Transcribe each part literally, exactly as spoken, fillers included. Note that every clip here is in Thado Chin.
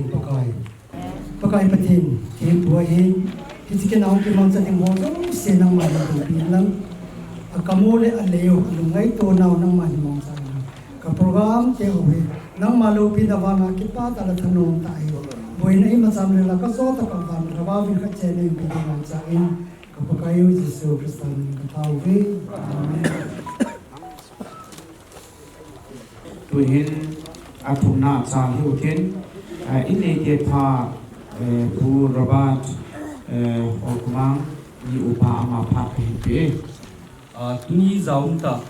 in Pakai. Pakai Pathen, thempu ahin, hiche kin a hung kimangcha ding ho jouse nangman natopi in lang. Akam u le alei u, alungngaito nau nangman mangcha in. Ka program te ho hi, nangma loupina vanga kipah tah le thanom tah ahi. Boina imacha um le la kajo tah a van, ka vavin khat cheh nei umpi ding mangcha in. Ka Pakai u Jesu Christa min in kathauve. Amen. Tuhin athumna achal hiu tin, ah, in neite pha, eh, Pu Robert, eh, Holkumang, ni upa ama phat kahin pe. Ah, tuni jaum tah,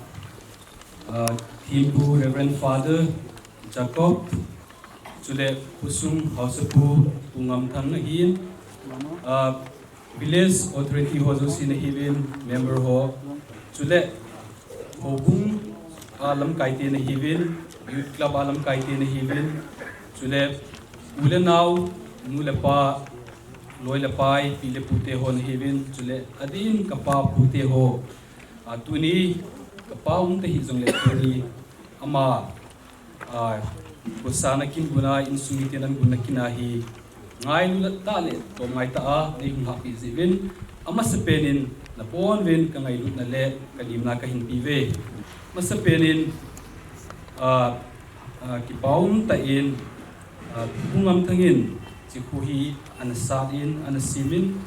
ah, thempu Reverend Father Jacob, chule khosung haosapu Pu Ngamthang ahin, ah, Village Authority ho jousen ahiuvin, member ho, chule houbung a lamkai te nahiuvin, Youth Club a lamkai te nahiuvin, chule u le nao, nu le pa, loi le pai, pi le pu te ho nahiuvin, chule adeh in kapa pu te ho, ah, tuni kapa um tahih jongle tuni ama, ah, khosung a kin gun a, insung miten an gun a kin a hi ngailut tah le tomngai tah a nei hung hahpeh jeh uvin, amasapen in nabonuvin ka ngailutna le ka limna kahin pe uve. Amasapen in, ah, ah, kipa um tah in, ah, Pu Ngamthang in hiche kho hi ana sat in, ana sem in,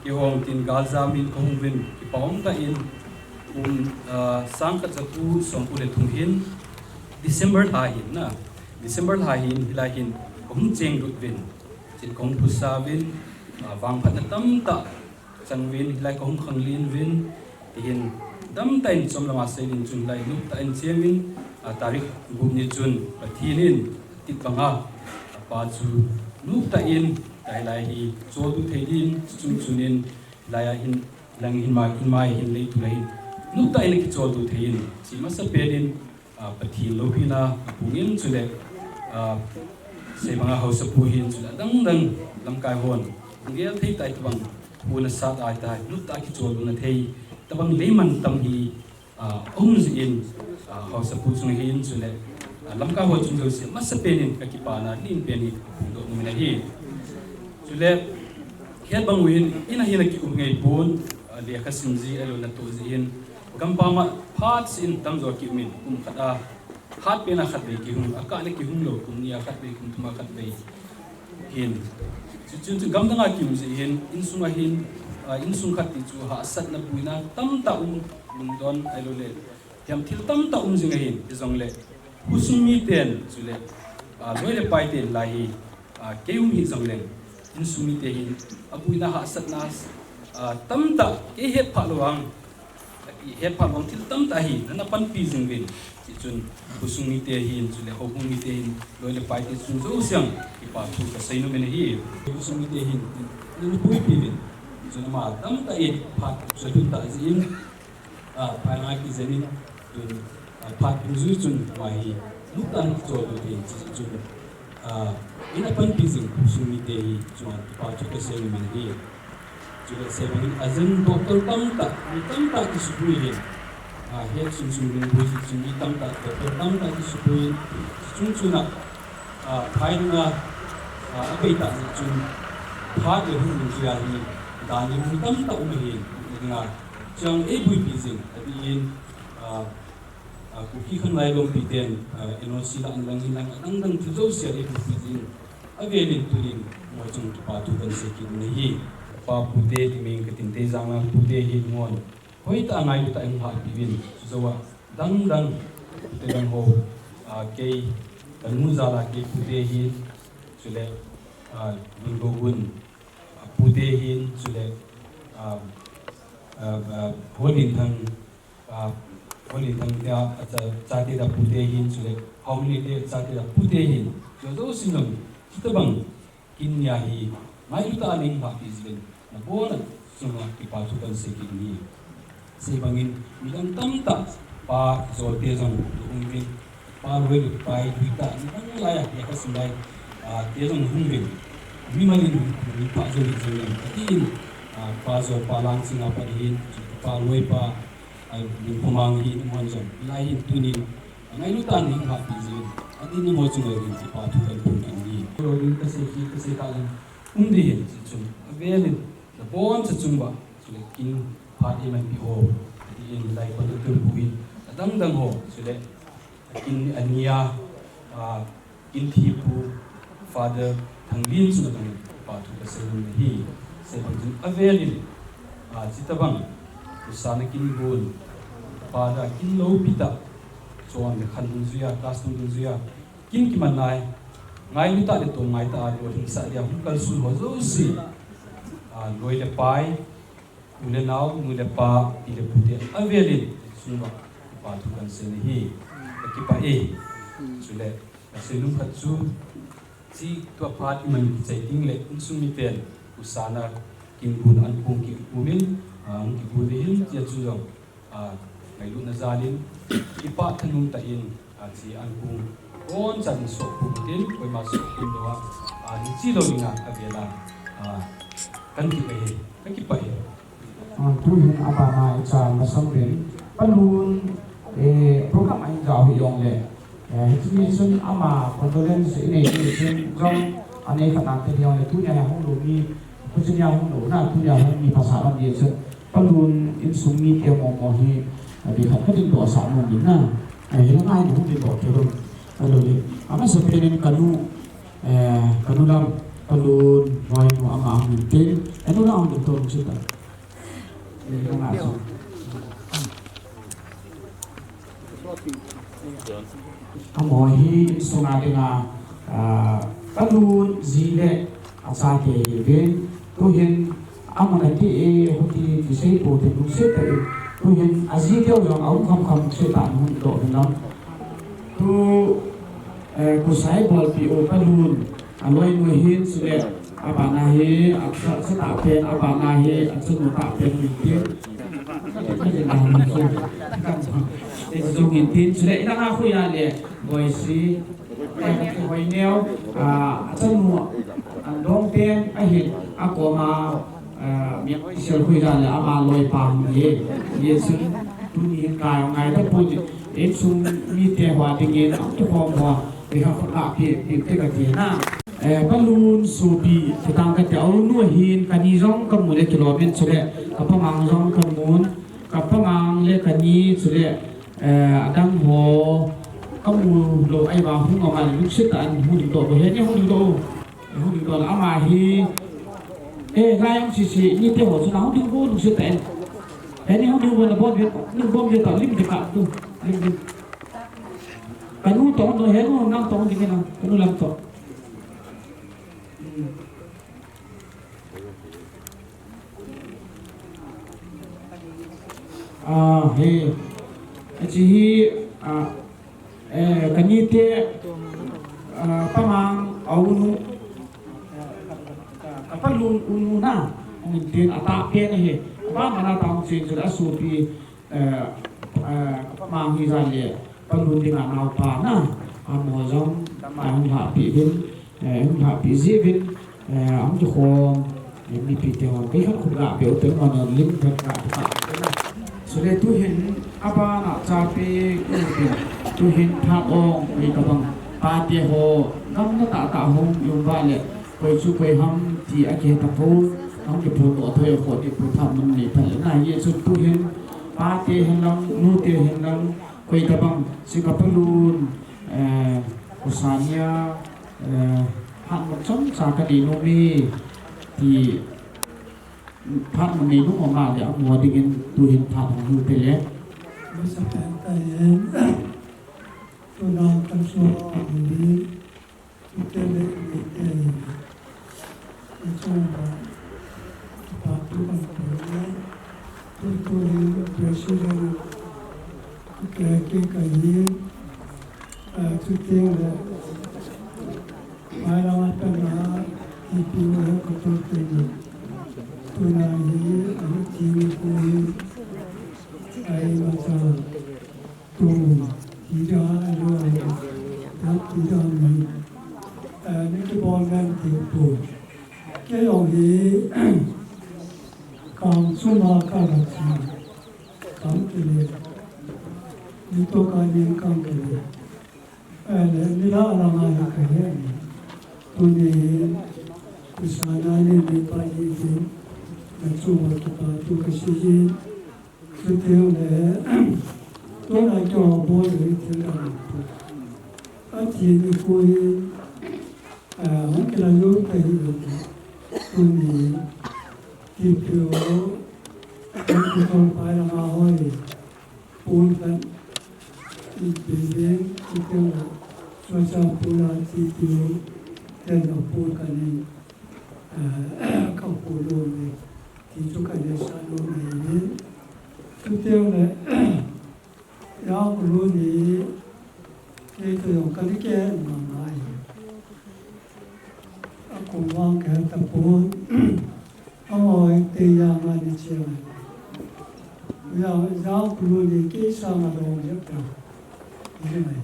keiho tin galjam in kahung uvin, kipa um tah in, kum, ah, sangkhat jako somko le thum hin, December lha hin na, December lha hin, hilai hin kahung chenglut uvin, chun kahung khosa uvin, ah, vangphatna tamtah chang uvin, hilai kahung khanglen uvin, tihin damtah in chomlam a seiding chun hilai noptah in cheng uvin, ah, tarik gup ni chun Pathen in atit banga apa chu noptah in, hilai hi choldo thei din, chuchung chun in, hilai a hin, lang hin mai, hin mai hin lei tu lei hin, noptah in akicholdo thei in, hiche masapen in, ah, Pathen loupina apung in chule, ah, sei banga haosapu hin chule adang dang lamkai hon hung gel thei tah in tobang kho ana sat a tah, noptah a kicholdo na thei tobang lei mantam hi, ah, aum jeh in, ah, haosapu chung hin chule, ah, lamkai ho chung jouse masapen in ka kipana lenpen hi kaphongdoh nom in ahi. Chule, het bang uvin, in a hin akium ngai pon, ah, lekha sim ji, ahilou le natoh ji hin, gampam a phat seh in tamjo akium in, kum khat a, hat pen a khatvei kihung, akah le kihung lou, kum ni a khatvei, kum thum a khatvei. hin. Chuchun chu gamdang a kium jeh hin, insung a hin, ah, insung khat ti chu hahsatna buina tamtah um, lungdon ahilou le, hiam thil tamtah um jing ahin, hijongle, khosung miten, chule, ah, loi le pai ten lai hi, ah, kei um hih jongleng, insung mite hin, abuina hahsatna, ah, tamtah, kei hetphah lou vang, ihetphah lou vang thil tamtah hi, nana panpi jing uvin, chuchun, khosung mite hin, chule houbung mite hin, loi le pai te chung jouse a, kipa thu kasei nom in ahi, khosung mite hin, nana puipi uvin, chuchun ama tamtah in, phat, chulhun tah jeh in, ah, phat nga kijen in, tun, ah, phat dungjuiya chun, ama hi, luptah in kichol uvin, chuchun, ah, ina panpi jing, khosung mite hi, chunga, kipa thu kasei nom in ahi. Chule, sei bangin, ajen doctor tamtah, mi tamtah kisuboi in, ah, het sung sung lungboi jeh chun, mi tamtah, doctor tamtah kisuboi in, chuchung chuna, ah, phat nga, ah, abei tah jeh chun, phat le hun dungjuiya hi, dan le mun tamtah um ahin, nga, chang eiboipi jing, adin, ah, ah, Kuki Khanglai Lompi ten, ah, N O C la an lang hin lang adang dang thil jouse a eiboipi jin, avel in tunin, mo chung kipa thu kahin sei kit in ahi. Pa Pu Te, ti min katin te jang lang Pu Te hi ngon. Hoitah a ngailut tah in hung hahpi uvin, chujou a, dang dang, Pu Te dang ho, ah, kei, kanu jal a kei Pu Te hin, chule, ah, Lungdogun, ah, Pu Te hin, chule, ah, ah, ah, Holinthang, ah, Holinthang te a, a cha, chate da Pu Te hin, chule, Haominlei te chate da Pu Te hin, chule, jousen jong, chutobang, kin nia hi, ngailut tah a nei hahpi jeh in, nabon a chunga kipa thu kahin sei kit in ahi. Sei bangin, midang tamtah, pa jolte jong, hung uvin, pa loi le pai, tuitah, midang laiya, lekha sim lai, ah, te jong hung uvin, mimal in, mi pha jo hi jong in, atin, ah, pa jo, pa lang chinga pat hin, pa loi pa, ah, min khomang hi, hung hon jong, hilai hin tunin, angailut tah a nei hahpi jeh in, atin nangho chunga hin, kipa thu kahin phong kit in ahi. Loi in kasei hi, kasei tah jong, um ding ahin, chuchun, avel in, naboncha chung uva, chule kin phat eimanpi ho, atin lai pan atul pu in, adang dang ho, chule, kin ania, ah, kin thipu, Father Thanglin chunga jong, kipa thu kasei nom in ahi, sei bang chun avel in, ah, chutobang, Pu Sana kin gun, Father kin loupi tah, chon le khan dungjuiya, class dungjuiya, kin kiman nai, ngailut tah le tomngai tah a lolhing sah dia hung kalson ho jouse, ah, loi le pai, u le nao, nu le pa, pi le pu te avel in, insung uva, kipa thu kahin sei in ahi, kakipah e, chule, kasei nom khat chu, chuche tua phat iman kichai teng le, insung miten, Pu Sana kin gun ankong kikum in, ah, hung kigu ding ahin, tia chu jong, ah, ngailutna jal in, kipah thanom tah in, ah, chuche ankong, bonchan sohkul tin, koima sohkul lou a, ah, nung chi lou dinga, avel a, ah, kahin kipah e, kakipah e. Ah, tuhin abana icha masang uvin, Pa Lun, eh, program a hin jao hih jongle, eh, hiche ni chun ama condolence inei ni chun jong, anei khat nante hih jongle, tunia hung lou mi, Khuchia hung lou na, tunia hung mi pasal lam ni chun, Pa Lun insung mite momo hi, a, ding khat kading doh sah nom in na. A, hilai a hung ding doh kei lou. A, lou le. Amasapen in kanu, eh, kanu lam, Pa Lun, Loinu ama hung in tin, kanu lam hung in tin chita. Eh, hilai a chu. Amaho hi insung a dinga, ah, Pa Lun ji le achate hi uvin, tuhin amun ati e, huti ti sei pou te lungset tah in, tuhin aji teu jong aum kham kham lungset tah in hung doh uvin lang. Tu, eh, Kusai bolpi u Pa Lun, aloinu hin, chule, abana hi, acha, acha tah pen, abana hi, achanu tah pen hin tin. Te jong hin tin, chule, inanga khu ya le, Boisi, eh, Hoineo, ah, achanu, adong pen, ahin, akoma, ah, mi sel khu ya le, ama loipa hin, ye, ye chun, tuni hin ngai, ngai tapon, insung mite ho dingin, aum tukhom ho, iha khut a pi, pi, pi kati na. Eh, Pa Lun sopi, kitang kati, aunu ahin, kani jong kamu le kilom in chule, kapamang jong kamun, kapamang le kani chule, eh, adang ho, kamu lou ahi vang hung ama le lungset tah in hung ding doh, bo he ni hung ding doh. Hung ding don ama hi. Eh, lai ang sisi, ni te ho chu na hung ding go lungset ta in. Eh, ni hung ding go na bon ve, ni bon ve ta lim de ka tu. Lim lim. Ka nu tong ding he nu nang tong ding na. Ka nu lam tong. Ah, he. Achi hi, ah, eh, ka ni te, ah, pa mang, a u nu, ah, ka pa lun u nu na, hung tin a ta pe na he. Ba ma na ta hung chin chu a su pi, eh, eh, ka pa mang hi za le, pa lun ding a nau pa na, a mo jong, ta ma hung ha pi din. Eh, hung lhahpi jeh uvin, eh, hung kikhom, eh, mipi te hon, kei khat khut ga pe u te, man hon lim khat ga pe ta. Chule tuhin, abana chapi, tuhin phat ong, mi tabang, pate ho, gamna tahtah hung, um va le, koi chu koi ham, ti akihe tapon, hung kiphon o thoi kho, ti pu phat man nei phat le, na hi chu tuhin, pate hen lang, nute hen lang, koi tabang, si ka pa lun, eh, u Sania, Eh, phat mun chomcha ka nei nom e, ti phat mun nei nom ama le amo dingin tuhin phat hung hiu te le. Masa pen ta yen, tuna kan so a hung hi, tu te le ni te hi. Achung ba, pa tu kan pe le, tu tu hi president, ke ke ka hi, a, tu te le, Mai lama tana, ipi uhe koto teni. Tuna hi, ami tini ko hi, ai mata, tu, tida, alo, ai, ta, tida mi. Eh, ni kibol ngan ti tu. Kei jong hi, kang chunga ka la chi. Kang kile. Ni to ka ni kang kile. Ele, nila alanga hi kahe. Tuni, kusana ni mi pa ni din, na chunga kipa tu kasiji. Tutiu le, tuna kyo bol ni tin ka ni tu. Ati ni kui, eh, hung kila yu kahi. Tuni, ti pio, hung kitol pai langa hoi. Pon khat, i bebe, i teng la, chua cha pon la, ti ti lo, ten la pon khat ni, eh, ka pon lo ni, ti chu ka le sa lo ni ni. Chu teng le, ya ku lo ni, kei to jong ka ni ke ma ma i. A kum vang ka he tapon. Amaho te ya nga ni che mai. Ya, ya kulu ni ke sa nga dong je ta. Ni mai.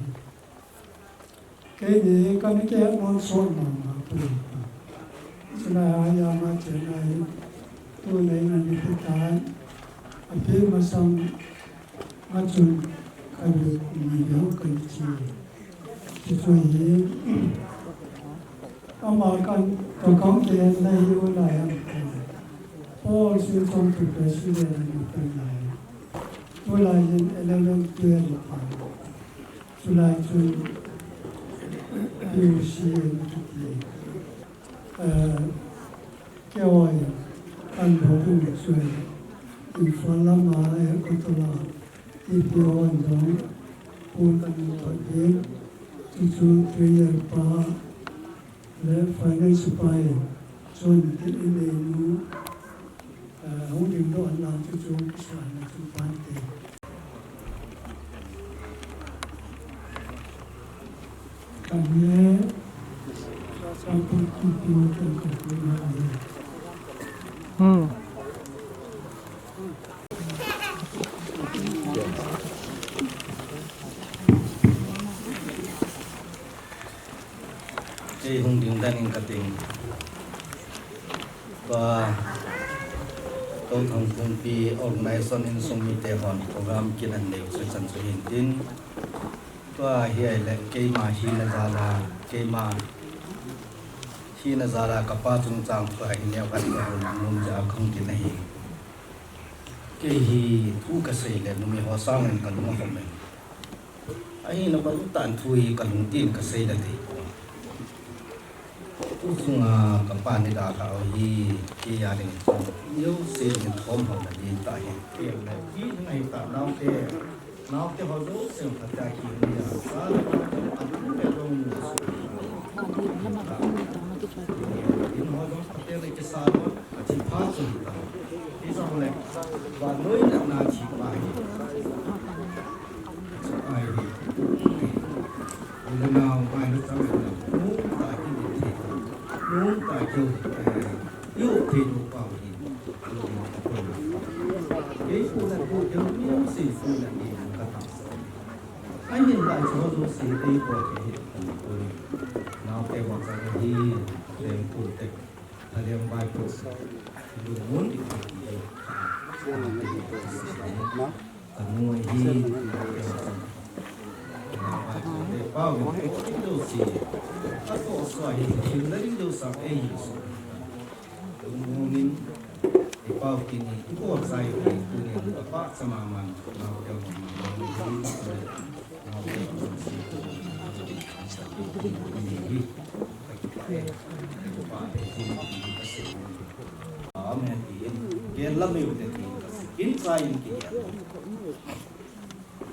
Ke ni ka ni ke non son ma ma tu. Sila ya ma che mai. Tu nei na ni te ta. A pe ma sang. Achun, ka ni, ni leo ka ni chi. Chi chu hi, ama kan, ka kong te na hi u lai am kan. Paul Simpson tu president ni kan lai. Tu lai in eleven twelve ta. Chu lai chun P U C ni tu ti. Eh, kei hoi, kan bol tu ni sui. Imphal lama, eh, Agartala, T P O an dong, pon kan bol tu. Chu chu trainer pa, le finance pa, eh, chun ti in eh nu. Eh, hung ding doh an lang chu chu kisa na chu pan te. Kan ye, sa pu ki pu kan ka pu na ye. Hmm. Kei hung ding dan in ka ting. Tua, Touthang Pumpi Organization in sung mite hon program kin an nei u chu chan chu hin tin. Tua hi ai le keima hina jal a, keima hina jal a ka pa chungchang thu a hi neo kan ka hung nung ja khong kin ahi. Kei hi thu ka sei le numei ho sang in ka lung a khom e. Ahi na ba u tan thu hi ka lungtin ka sei la thei pon. Tuchunga kapa nei dalhah u hi, kei a ding chun, neosen in thom ho na ding tah hi. Kei le, kei ding ahi tah, naote, naote ho jouse phatea kei ni a, sa le pa, a tu le dong mu su. In ho jong phatea le kisa lo, a chi pha chu hi ta. Kei jong le, vannoi le na chi pa hi. Ai hi. Ule nau, ai le chang le, nu ta ki ni the. Nu ta ki, eh, yo the nu pa hi. Kei pu na pu, kei mi si pu na ni ka ta. Ai ni la cho zo si te ko ke hi. Nau te wa sa hi, te pu te. Thalem bai ko sa. Lu mun di ko ki. Ka nu hi, pau, ding deuh si, a toh sua hi, thim na ding deuh sang ei hi su. Lungmong in, i pau kini, i pau sai hi, tunin, a pa chama man, nau deuh man, nau deuh man, nau deuh man, si, tunin, hi, ka ki pa e, ka ki pa e, tunin, ka si. Amen, tiin. Ken la meu te tiin ka si. Kin sa in ki.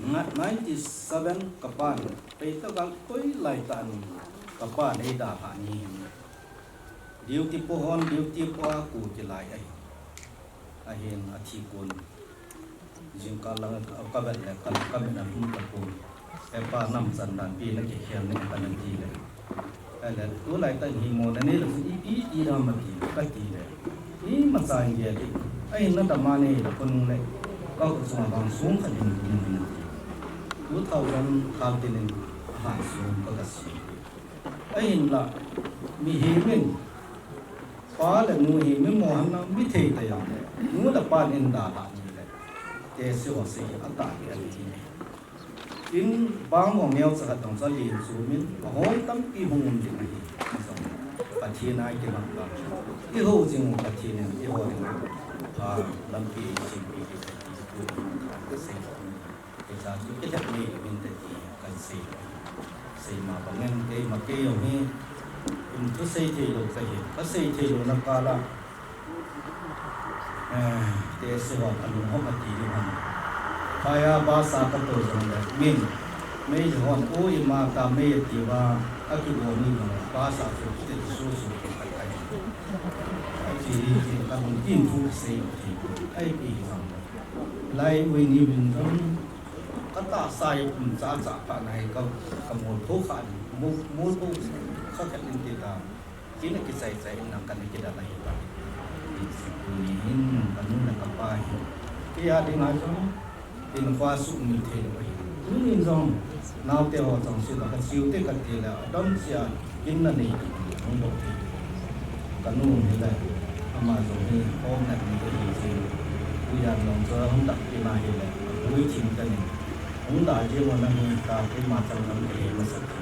Nga ninety seven ka pan. Pei ta gal koi lai ta ni. Ka pan ei dalhah ni. Duty po hon, duty po a ku ki lai ai. Ahin a thi kon. Jingkah lang ka vet le ka, ka min a hum ka pum. E pa, nam chan dan pi na kikhel ne ka na ti le. Ahile, tulai tah hi mo na nei le, i, i, i ram a ti, ka ti le. Imacha in gel in. Ahin na dam a nei le, khonung le. Ka khut sunga vang sum khat in, in, in. Two thousand thirteen in, ahan sum ka ka si. Ahinla, mihem in, pa le nu hi mi mohan na mi thei ta jong le, nu le pa in dalhah ni le, te si ho si a ta hi a ti. In bang ho neo cha ka tong cha lin chu min, a hoi tampi hung um ding ahi. Pathen a i kimat ba. I ho jing u Pathen in, i ho ding a. Pha lampi, i chin pi, i chin pi, i chin pi, i chin pi, Hicha chu kilhep nei uvin te ti kan sei. Sei ma bangin keima kei jong hi, um, thusei thei lou kahi, kasei thei louna kal a, eh, te sei ho kanung hom ati ding ham. Phai a bus a kato jong le, min, mei hon, o ima ta mei ati uva, akibol ni jong le, bus a chu te su su ke kai kai. Achi hi, kanung tin thu kasei thei, ai pi jong le. Lai ui ni min jong, ka tahsa hi pum cha cha pha nai ka, ka mol pho kha, mol, mol pho kha khat in ti ta. Kina kichai chai in nang kana kidal ahi ta. Tuni hin ka nu le ka pa hi. Kei a ding a jong, in khua sum ni thei lou ahi. Tuni jong, Naote ho chang sila ka chiu te ka ti le, adom sia, kin na nei, hung bol ti. Ka nu hi le, ama jong hi, hom na ni ka hi chi. Ku yan long cho hung dak ti na hi le, hui chin ka ni. Hung da ji mo na hung ta, keima chang lam ka hi ma sa ti.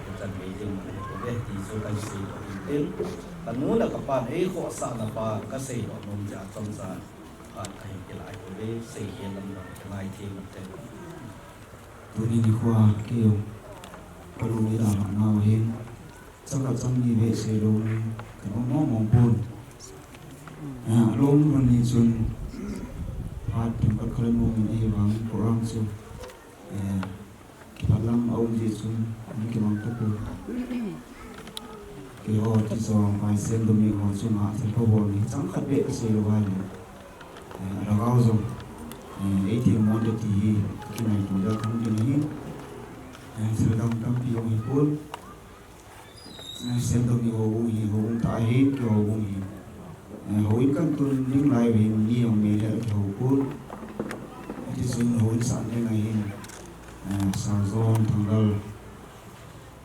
Ka chan mei jing mo, ko be ti chu ka si ko tin. Ka nu le ka pa ei kho sa na pa, ka sei ko nom ja chom sa. Phat ahin kilai ko be, sei hi lam lam, ka ngai ti ma te. Tuni nikho a kei jong, ka lung in a hah nau hin, chang khat chang ni ve sei lou ni, ka mong mong mong pon. Eh, alom lhon ni chun, phat themkhat khat le mong in ahivang, program chu, eh, kiphat lam a um jeh chun, ani kimang tapon. Keiho, ti chong, pai sem dum ni ho chunga, thilpha bol ni, chang khat beh ka sei lou vai le. Eh, a lhagao jong, eh, ei themmo te ti hi, ka kingaito jeh a ka hung ding ahi. Eh, thil dang tampi jong hi pon. Eh, Sendong hi houbung hi, houbung tah ahi, kei houbung hi. Eh, houin kan tun ding lai uva hin, mi jong mi le kihou pon. Hiti chun houin san ding ahin, eh, Sir John Thanglal,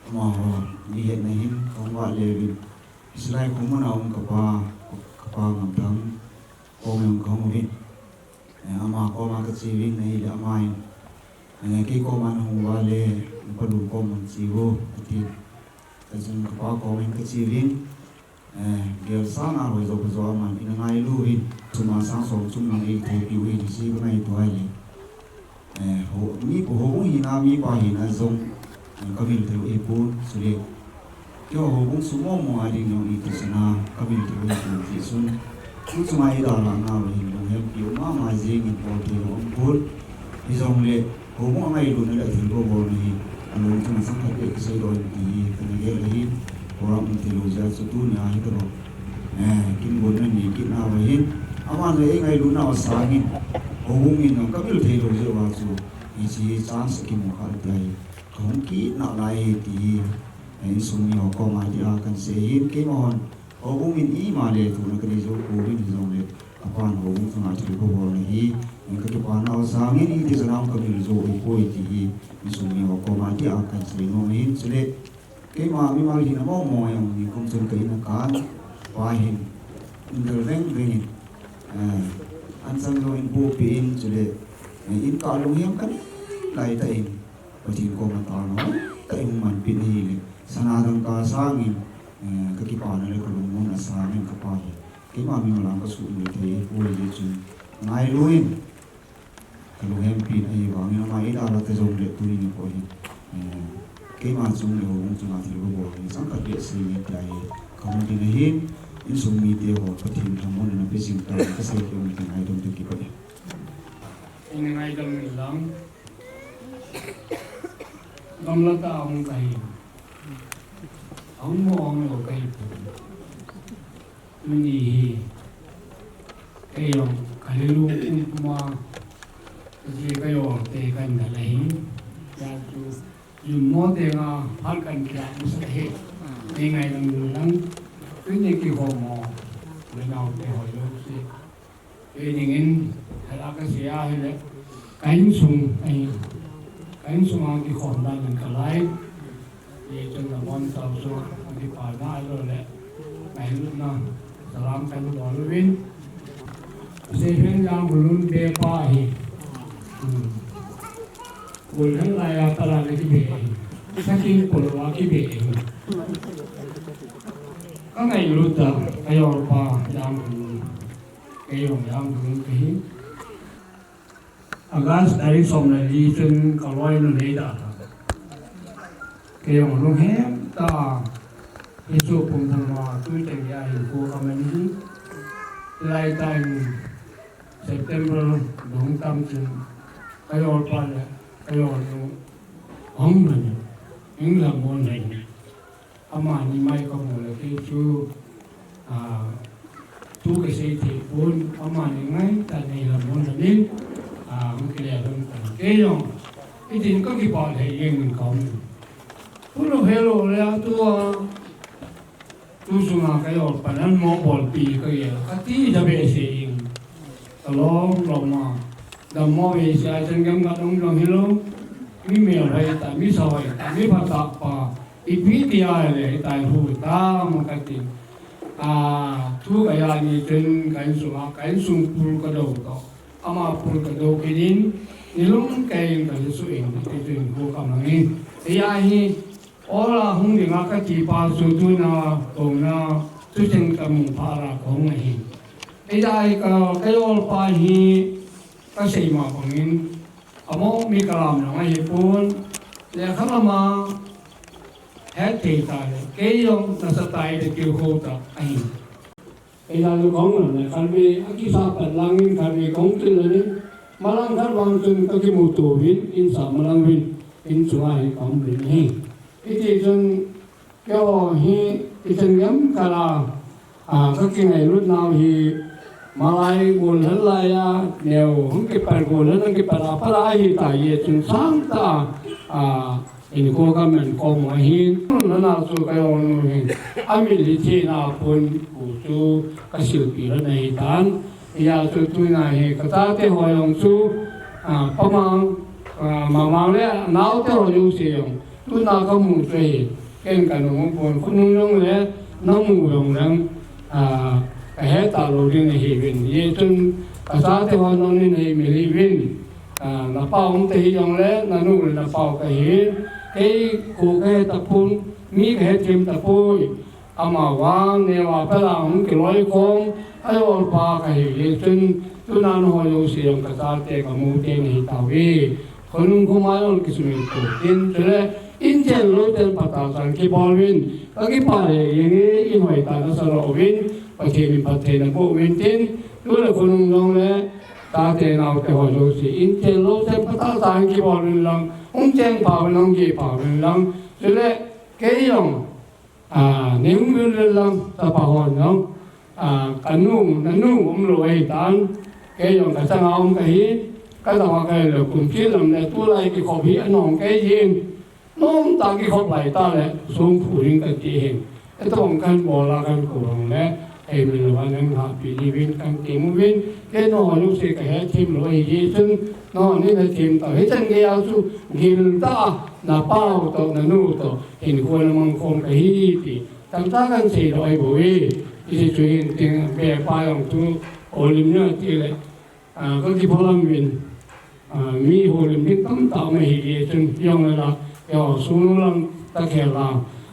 amaho, mi hetna hin, ka hung vah le uvin. Hiche lai khomun a um ka pa, ka pa Ngamthang, koma jong ka hung uvin. Eh, ama koma ka che uvin ahile ama in, eh, kei koma na hung uva le, na pa Lun koma hung che uvo, ati. Kachun ka pa koma in ka che uvin, eh, gel sang a hoi jo pha jo aman in angailu uvin. Chuma sang som chung lang ei theipi uvin, hiche ka ngaito ahile. Eh, ho, mi pa houbung hina, mipa hina jong, eh, ka vil thei u ahipon, chule. Keiho houbung sung mong mong a ding jong iti chana kamil thei u ahi ti chun, tu chunga idalhah nau hin lunghempi um mama jingin bol thei lou um pon. Hijongle houbung a ngailutna le athilbol bolna hi alung chunga chang khat beh kiseidoh in ti hi kana gel ahi. Program um thei lou jeh a chu tunia hi tobang, eh, kin bolna nei kit nau ahin. Aman le eingailutnau sangin houbung in jong kamil thei lou jeh uva chu hiche chance kimu kha tia hi kahung kit nalai ahi ti hi, eh, insung miho koma dia kahin sei ahin. Keima hon houbung in ima le thuna kanei jou pouvin hijongle, kapan houbung chunga thilbol bolna hi, eh, kakipah nau sangin iti chana kamil jou ahipoi ti hi insung miho koma dia kahin sei nom ahin. Chule keima mimal hina mong mong a jong nikum chun ka in a kan pa hin indel veng veng in, eh, anchang jong eipohpeh in, chule, eh, in kah lungheng kanei laitah in Pathen koma talnou tah in hung manpeh in ahile, sana dangka sangin, eh, kakipana le kalungmonna sangin kapa hi keima mimal a kasuhmil thei poi, hijeh chun ngailu in kalunghempi in ahivangin ama idalha ta jongle tuni nikho hin, eh, keima chung le houbung chunga thilbol bol hi chang khat beh seiyinge tia hi kahung ding ahin. Insung mite ho Pathen lhamon napeh jing tah in kasei kit u ahi, ngaidam toh kipah e. Ngaidam inlang, gamla tah a hung kahi, ahung mo ahung lou kahi. Tuni hi keijong kalelung pumpuma, kaji kajol te kahin dal ahi. Hijeh chun jummo tenga phat kahin kilah masat ahi. Nei ngaidam inlang, tuni kikhom ho le naote ho jouse, kei dingin, hela kasei ahile, ka insung ahi, ka insung a kikhom dan in kalai. Hijeh chun nabonchau chu kakipana ahiloule ngailutna salam kahin bol uvin. Seiphen Jangkholun bepa ahi. Hmm. Golhang laiya pat a kibe ahi. Sakin polou a kibe ahi. Kangailut a, kajolpa Jangkholun. Kei jong Jangkholun kahi. August tarik som le li chun kaloi nu nei dalha. Kei jong lunghem tah a hiche pumpum a tucheng geiya hinkho kaman hi. Hilai tah in September lhung tam chun kajolpa le kajol nu ahung man in, hung lhamon lheh in. Amani mai kamu le kei chu, ah, thu kasei thei pon, amani ngaitah in lhamon lheh in, ah, hung kile lhon tan. Kei jong hitin kakipah lheh jeng in kaum in. Pu lo hello le a tua, tu sunga kajolpan an mo bolpi kagel kati da behseh in. Kalom lom a, dammo behseh a, chan gam khat um jong hilou. Mi melhoi tah, mi sahoi tah, mi phatah pa, ipi tia le hitia hi hu tam kati. Ah, thu kaja ni chun ka insung a, ka insung pul kadou toh, ama pul kadou kit in, nilum kei in kalhisuh in, hiti chun hu kamang in. Hijeh hin, Ol a hung dinga kati pa chu tuna, tuna, tucheng kamu phat a kahung ahi. Hijeh a ka, kajolpa hi kasei ma bangin, amo mi kalam jong ahipon, lekha lama het thei tah le, kei jong nasatah in tilkhou tah ahi. Keija chu kahung lam le khatvei akisa pat langin khatvei kahung kile in, malang khat vang chun kakimuto uvin, insung malang uvin, in chunga hi kahung uvin ahi. Hiti chun keiho hi ichan gam khat a, a, kakingailut nau hi malai golhang laiya neo hung kipat, golhang hung kipat a pat a ahitai, hijeh chun sangtah a, a, Hinkho kaman khom u ahin, nana chu kajong u hin, amil hi thina pon pu chu kasilpi lhon ahitan. Hijeh chun tuna hi kachate ho jong chu, a, pamang, a, mamang le naote ho jouse jong tuna kamu chu ahi. Ken kanung pon, khonung jong le namu jong leng, a, kahet talou ding nahiuvin. Hijeh chun kachate ho nangin naheimil uvin. A, napa um ta hijongle, nanu le napa u kahi, kei kho kahe tapon, mi kahe them tapoi. Amavang neo a pat a hung kiloikhom, ajolpa kahi jeh chun, tuna nangho jouse jong kachate kamu te nahi tauve. Khonung khoma jong kisumil pou tin, chule, In chen lou chen phatah chan kibol uvin, ka kipah lheh jenge, in hoitah nasa lou uvin, Pathen in phatthei naboh uvin tin, tu le khonung jong le, tate naote ho jouse, in chen lou chen phatah chan kibol uvin lang, hung cheng pha uvin lang, hung geh pha uvin lang, chule, kei jong, a, nei hung uvin lang, tapa hon jong, a, ka nu, na nu um lou ahi tan, kei jong ka changa um kahi, ka dang a kahi lou, kum kit lam le, tulai kikhop hi anong kei jin, Nomtah kikhop lai tah le, song phu ding kati hin. Etobang kahin bol a kahin kou hong le, hei min lou a nang hahpi diuvin kahin tem uvin, kei nangho jouse kahet them lou ahi jeh chun, nangho nin hethem tau. Hichan gei a chu, gil tah a, na pa u toh, na nu toh, hinkho na mang khom kahi ti. Tamtah kahin seidoh ahi bou e, hiche chu hin ting, be pa jong chu, houlim neo ti le, A, ka kiphalam uvin, a, mi houlim ding tamtah um ahi jeh chun, jong le la, keiho sung lang takhel la,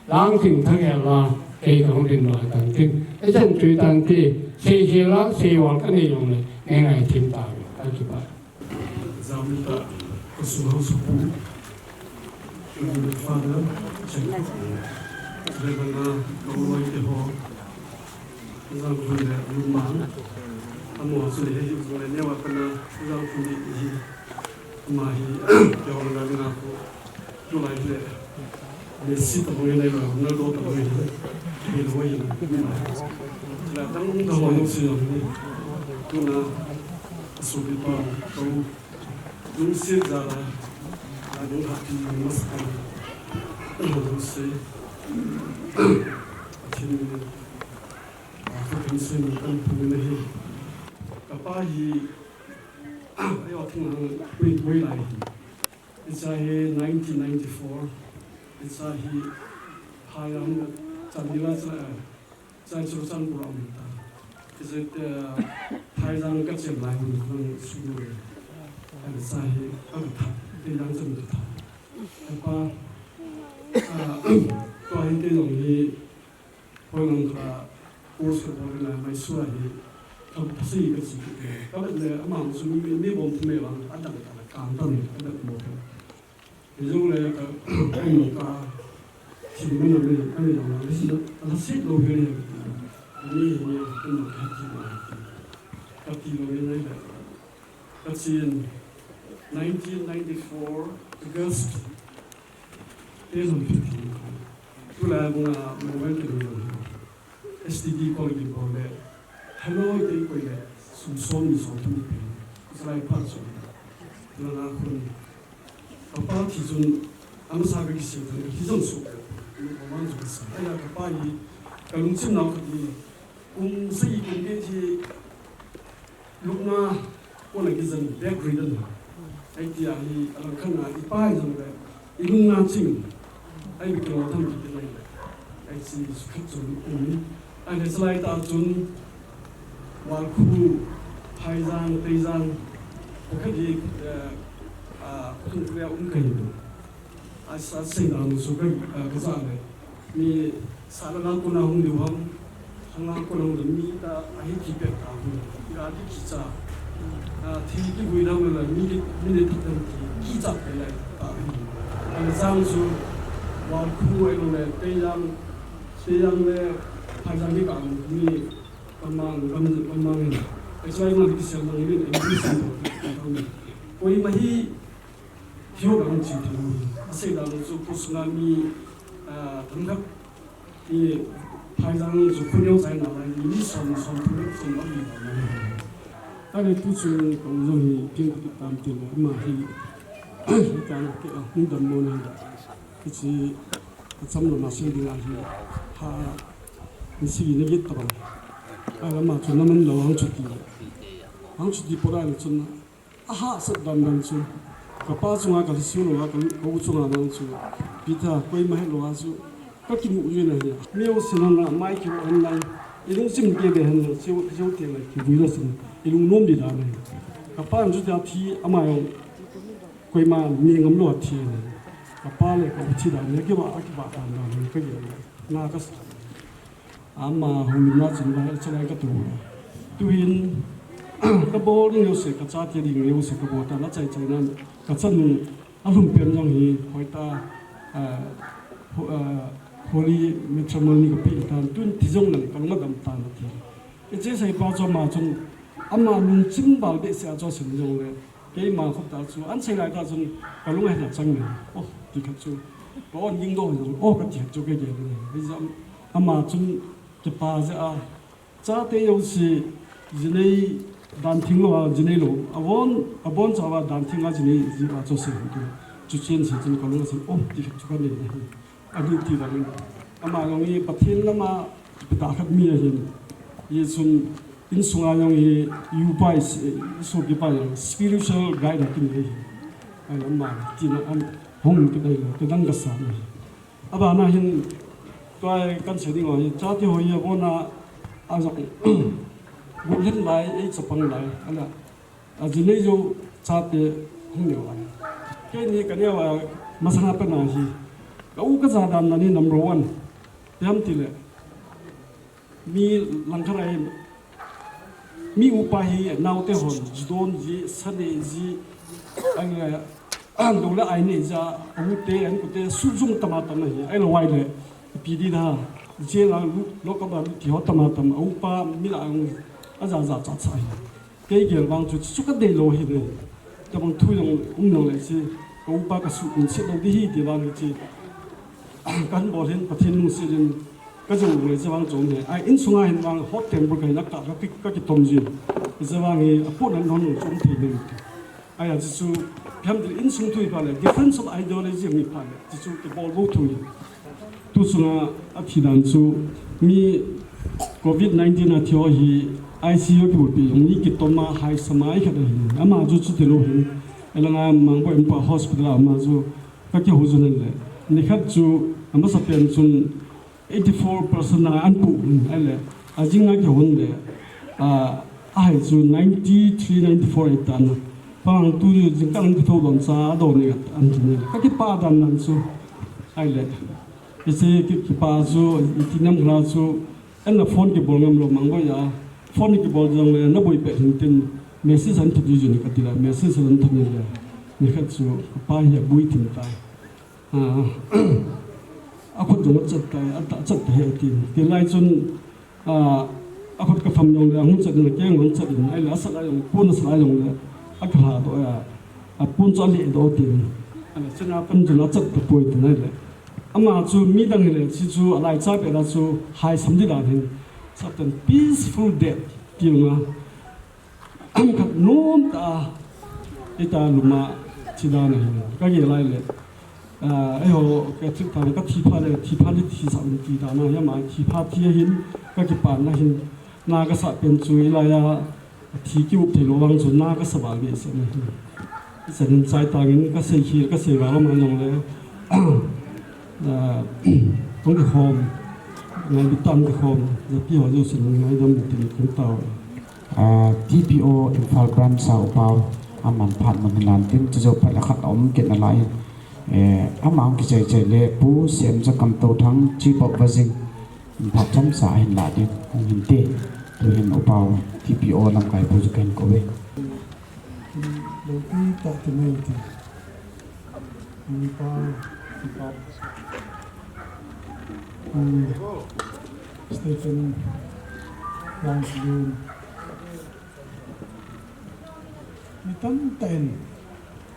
lang thing takhel la, kei kahung ding loi tan tin. Ichan chu tan ti, sei sei la, sei val kanei jong le, ngai ngai thim tauve, ka kipah. Jam ta, ka sung hausa pu. Father, Reverend, ka u loi te ho, Jangkhun le Lungmang, amaho chu le, hei, jong le, neo a pana, Jangkhun le, hi, ama hi, keiho le, na ko, tulai le, Messi ta bang le, Ronaldo ta bang le, hi, lo hi, la, tang, tang, ho, no, si, ni, tuna, asubi pa, ko, Lungset jal a, a lungset hi masa a, lungset. Pathen in, a, Pathen in kan phu na hi. Ka pa hi, a, ayo thing hang pui pui lai hi. Hiche hi nineteen ninety-four. Hiche hi, ha yang, chan ni la cha, Chai chu Churachandpur a um ta. Hiche, eh, Thaijang ka chen lai hun lang sulu le. Hiche hi, a ka tha, Thaijang chen ka tha. Ka pa, ah, tua hi kei jong hi, Poilang kha course ka bol na Mysore hi, ka pa sei ka chi ki. Ka vet le, ama chu mi, mi bom thim e vang, a dang ta, ka dang ta, ka vet mo. Hijong le ka, ka in ka, thim na le, ka in na le, si, la si lo hi le. Ni, ni, ka in ka thim na. Ka ti lo ni le. Ka chin, nineteen ninety-four, August, two thousand fifteen. Tu la bunga, mo wen ke ni. S T D koi ding bol le, hello, te koi le, sum som ni som thum ni pe. Israel phat som. Langa khun. Ka pa thi chun, amasa ka kisei tan, ka thi jong so. Ka man jong sa. Aya ka pa hi, ka lungchim nau khat ni. Kum sagi kum get hi, Lupna, kona kijen bedridden. Ahi tia hi, alang khat na, i pa hi jong le, i lung na ching. Ahi kilo tham kiti le. Ahi si, sukhat chun, um. Ahi le salai ta chun, Walkhu, Phaijang, Teijang. Pakhat hi, eh, ah, khutung khuya um kahi. Asa sei dan su ka, ah, ka sa le. Mi sa la nang kona hung diu ham. Hung nang kona hung diu mi ta ahi ki pet ta hung. Ga ki ki cha. Ah, thi ki vui dang le mi ki, mi ne thak dang ki, ki cha pe le ta ahi. An sang su Walkhu ai lo le Teijang, Teijang le Phaijang ni ka mi ka mang, ka mang, ka mang. Ai sai ma ki sel ma ni, ai ki sel ma. Koi ma hi Hiho ka hung chi thei. Asei dan chu pu sunga mi, ah, themkhat i Phaijang chu khuneo chai na lai mi som som thum som a mi na lai. Ahile tu chu ka u jong hi ping ka tam tin ama hi. Ka ke a hung dam mo na. Kichi ka cham lo ma sei ding a hi. Ha ni si ni git ta. Ahile ama chu na man lo hang chu ti. Hang chu ti po da ni chun Ahahsat dan dan chu. Ka pa chunga ka lhasiu lou a, ka, ka u chunga dan chu. Peter, koima het lou a chu. Ka kimu jin ahi. Mi u sin han la, mai kiu han la. I lungsim kei be han la, chiu, chiu te la, kivui la sin. I lungnom di dan ahi. Ka pa chu tia thi, ama jong. Koima mi ngam lou a thi ahi. Ka pa le ka u thi dan, kiva, kiva dan dan, ka ge. Na ka sa. Ama hung lim na chun lai, chulai ka tu. Tuin, ka bol ding jouse, ka chate ding jouse, ka bol ta, na chai chai nan, ka chanu, alhum pen jong hi, hoita, ah, ho-, ah, holy matrimony kape tan, tun ti jong lang kalung adam tan ati. Hiche seipa chu ama chun, ama lungchim val behseh a chu asim jongle, keima khut tah chu, ahin sei lai tah chun, kalung ahin chang e. Oh, ti khat chu, ka on ging doh jong, oh, kati khat chu kagel e. Hijeh a ama chun kipa jeh a, chate jouse, jinei dan theng lou a, jinei lou, abon, abon chauva dan theng a jinei jeh a chu asei hi. Chuche ahin sei chun kalung asim, oh, ti khat chu kanei e. Aduty vangin, ama jong hi Pathen lama kipatah khat mi ahin. Hichun insunga jong hi, upa, isopipa jong spiritual guide akinei ahi. Ahile ama tina ahung kidei lou, kidang kasa ahi. Abana hin, tua kahin sei ding ho hi, chate ho hi abona, ajong, gollhen lai, ei chapang lai, ala, ajinei jou chate hung neo a. Keini kaneo a masanga pena hi, ka u kaja dan na hi number one. Ipi ham itile, mi langkhat a hin, mi upa hi naote hon ji don ji, sa ne ji, ahile, lou le ai ne ji a, a u te, a inkote, suhjung tama tam ahi, ahilou ahile, ipi ding ham, jail a lut, lock up a lut ti ho tama tam, a upa mi lah a jong, aja ja cha cha ahi. Kei gel vang chu, chu kadei lou ahi ne. Tabang thu jong um jongle chu, ka upa kasuh lungset lou ding ahi ti vang chu, kahin bol hin Pathen lungset in kajou le chu vang chu um e. Ai, insunga hin vang hot temper kahin a ka, ka, ka kitom jin. Chu vang hi apun an hon chu um thei ding. Ahi a chu chu, ipi ham itile insung thu hi pha le, difference of ideology hi pha le, chu chu kibol bou thu hi. Tu chunga athi dan chu, mi covid nineteen a thi ho hi I C U a kibolpi jong, mi kitom a haisam a ikhat ahi. Ama chu chuti lou hin, alanga Mangboi Imphal Hospital a ama chu kakihou jun le. Nikhat chu, amasapen chun, eighty four percent a ahin pu, ahile, ajing a kihou le, a, ahai chu ninety three, ninety four ahi tan. Pang tu jingkah a kithou don cha, adon ni ahin ti ne. Kakipah dan dan chu, ahile, hiche ki, kipah chu, iti nam khala chu, ana phone kibol ngam lou Mangboi a, phone kibol jongle, naboi peh hih in tin, message ahin thot jin kati le, message ahin thot in le, nikhat chu, kapa hi abui tin tai. Ah, akhut jong achat tai, atah chat tai ahi tin. Ti lai chun, ah, akhut kapham jongle, ahung chat in, akeng ahung chat in, ahile asat a jong, pon asat a jongle, akilha doh a, apon chu ale doh tin. Ahile, chuna pan jong achat tapoi tin ahile. Ama chu midang hile, chu chu alaicha pet a chu haisam di dan hin. Satan peaceful death, ti nga. Khat nomtah a, ita lum a thi dan ahi. Kagel lai le, ah, eiho, ka thi pha le, ka thi pha le, thi pha le, thi sa un ti dan ahi, ama thi pha thi ahin, kakipana hin, na kasah pen chu, hilai a, thi kiup thei lou vang chu, na kasa val behseh ahi. Hiche hin chai tangin, kasei khel, kasei val lou man jongle, ah, hung kikhom, ngailutna a hung kikhom, japi ho jouse ngaidam tin kong tao. Ah, T P O Imphal Branch a upa u, aman phat mun hinan tin, chujou phat le khat aum kit nalai in, eh, ama hung kichai chai le, Pu Semjakam Touthang, Chief of Vajing, phat chomcha ahin lah ding, hung hin te, tu hin upa u, T P O lamkai pu chu kahin kou ve. Lopi tah ti mai ti. Upa, upa. Um, Stephen Langslun. Mi tamtah in,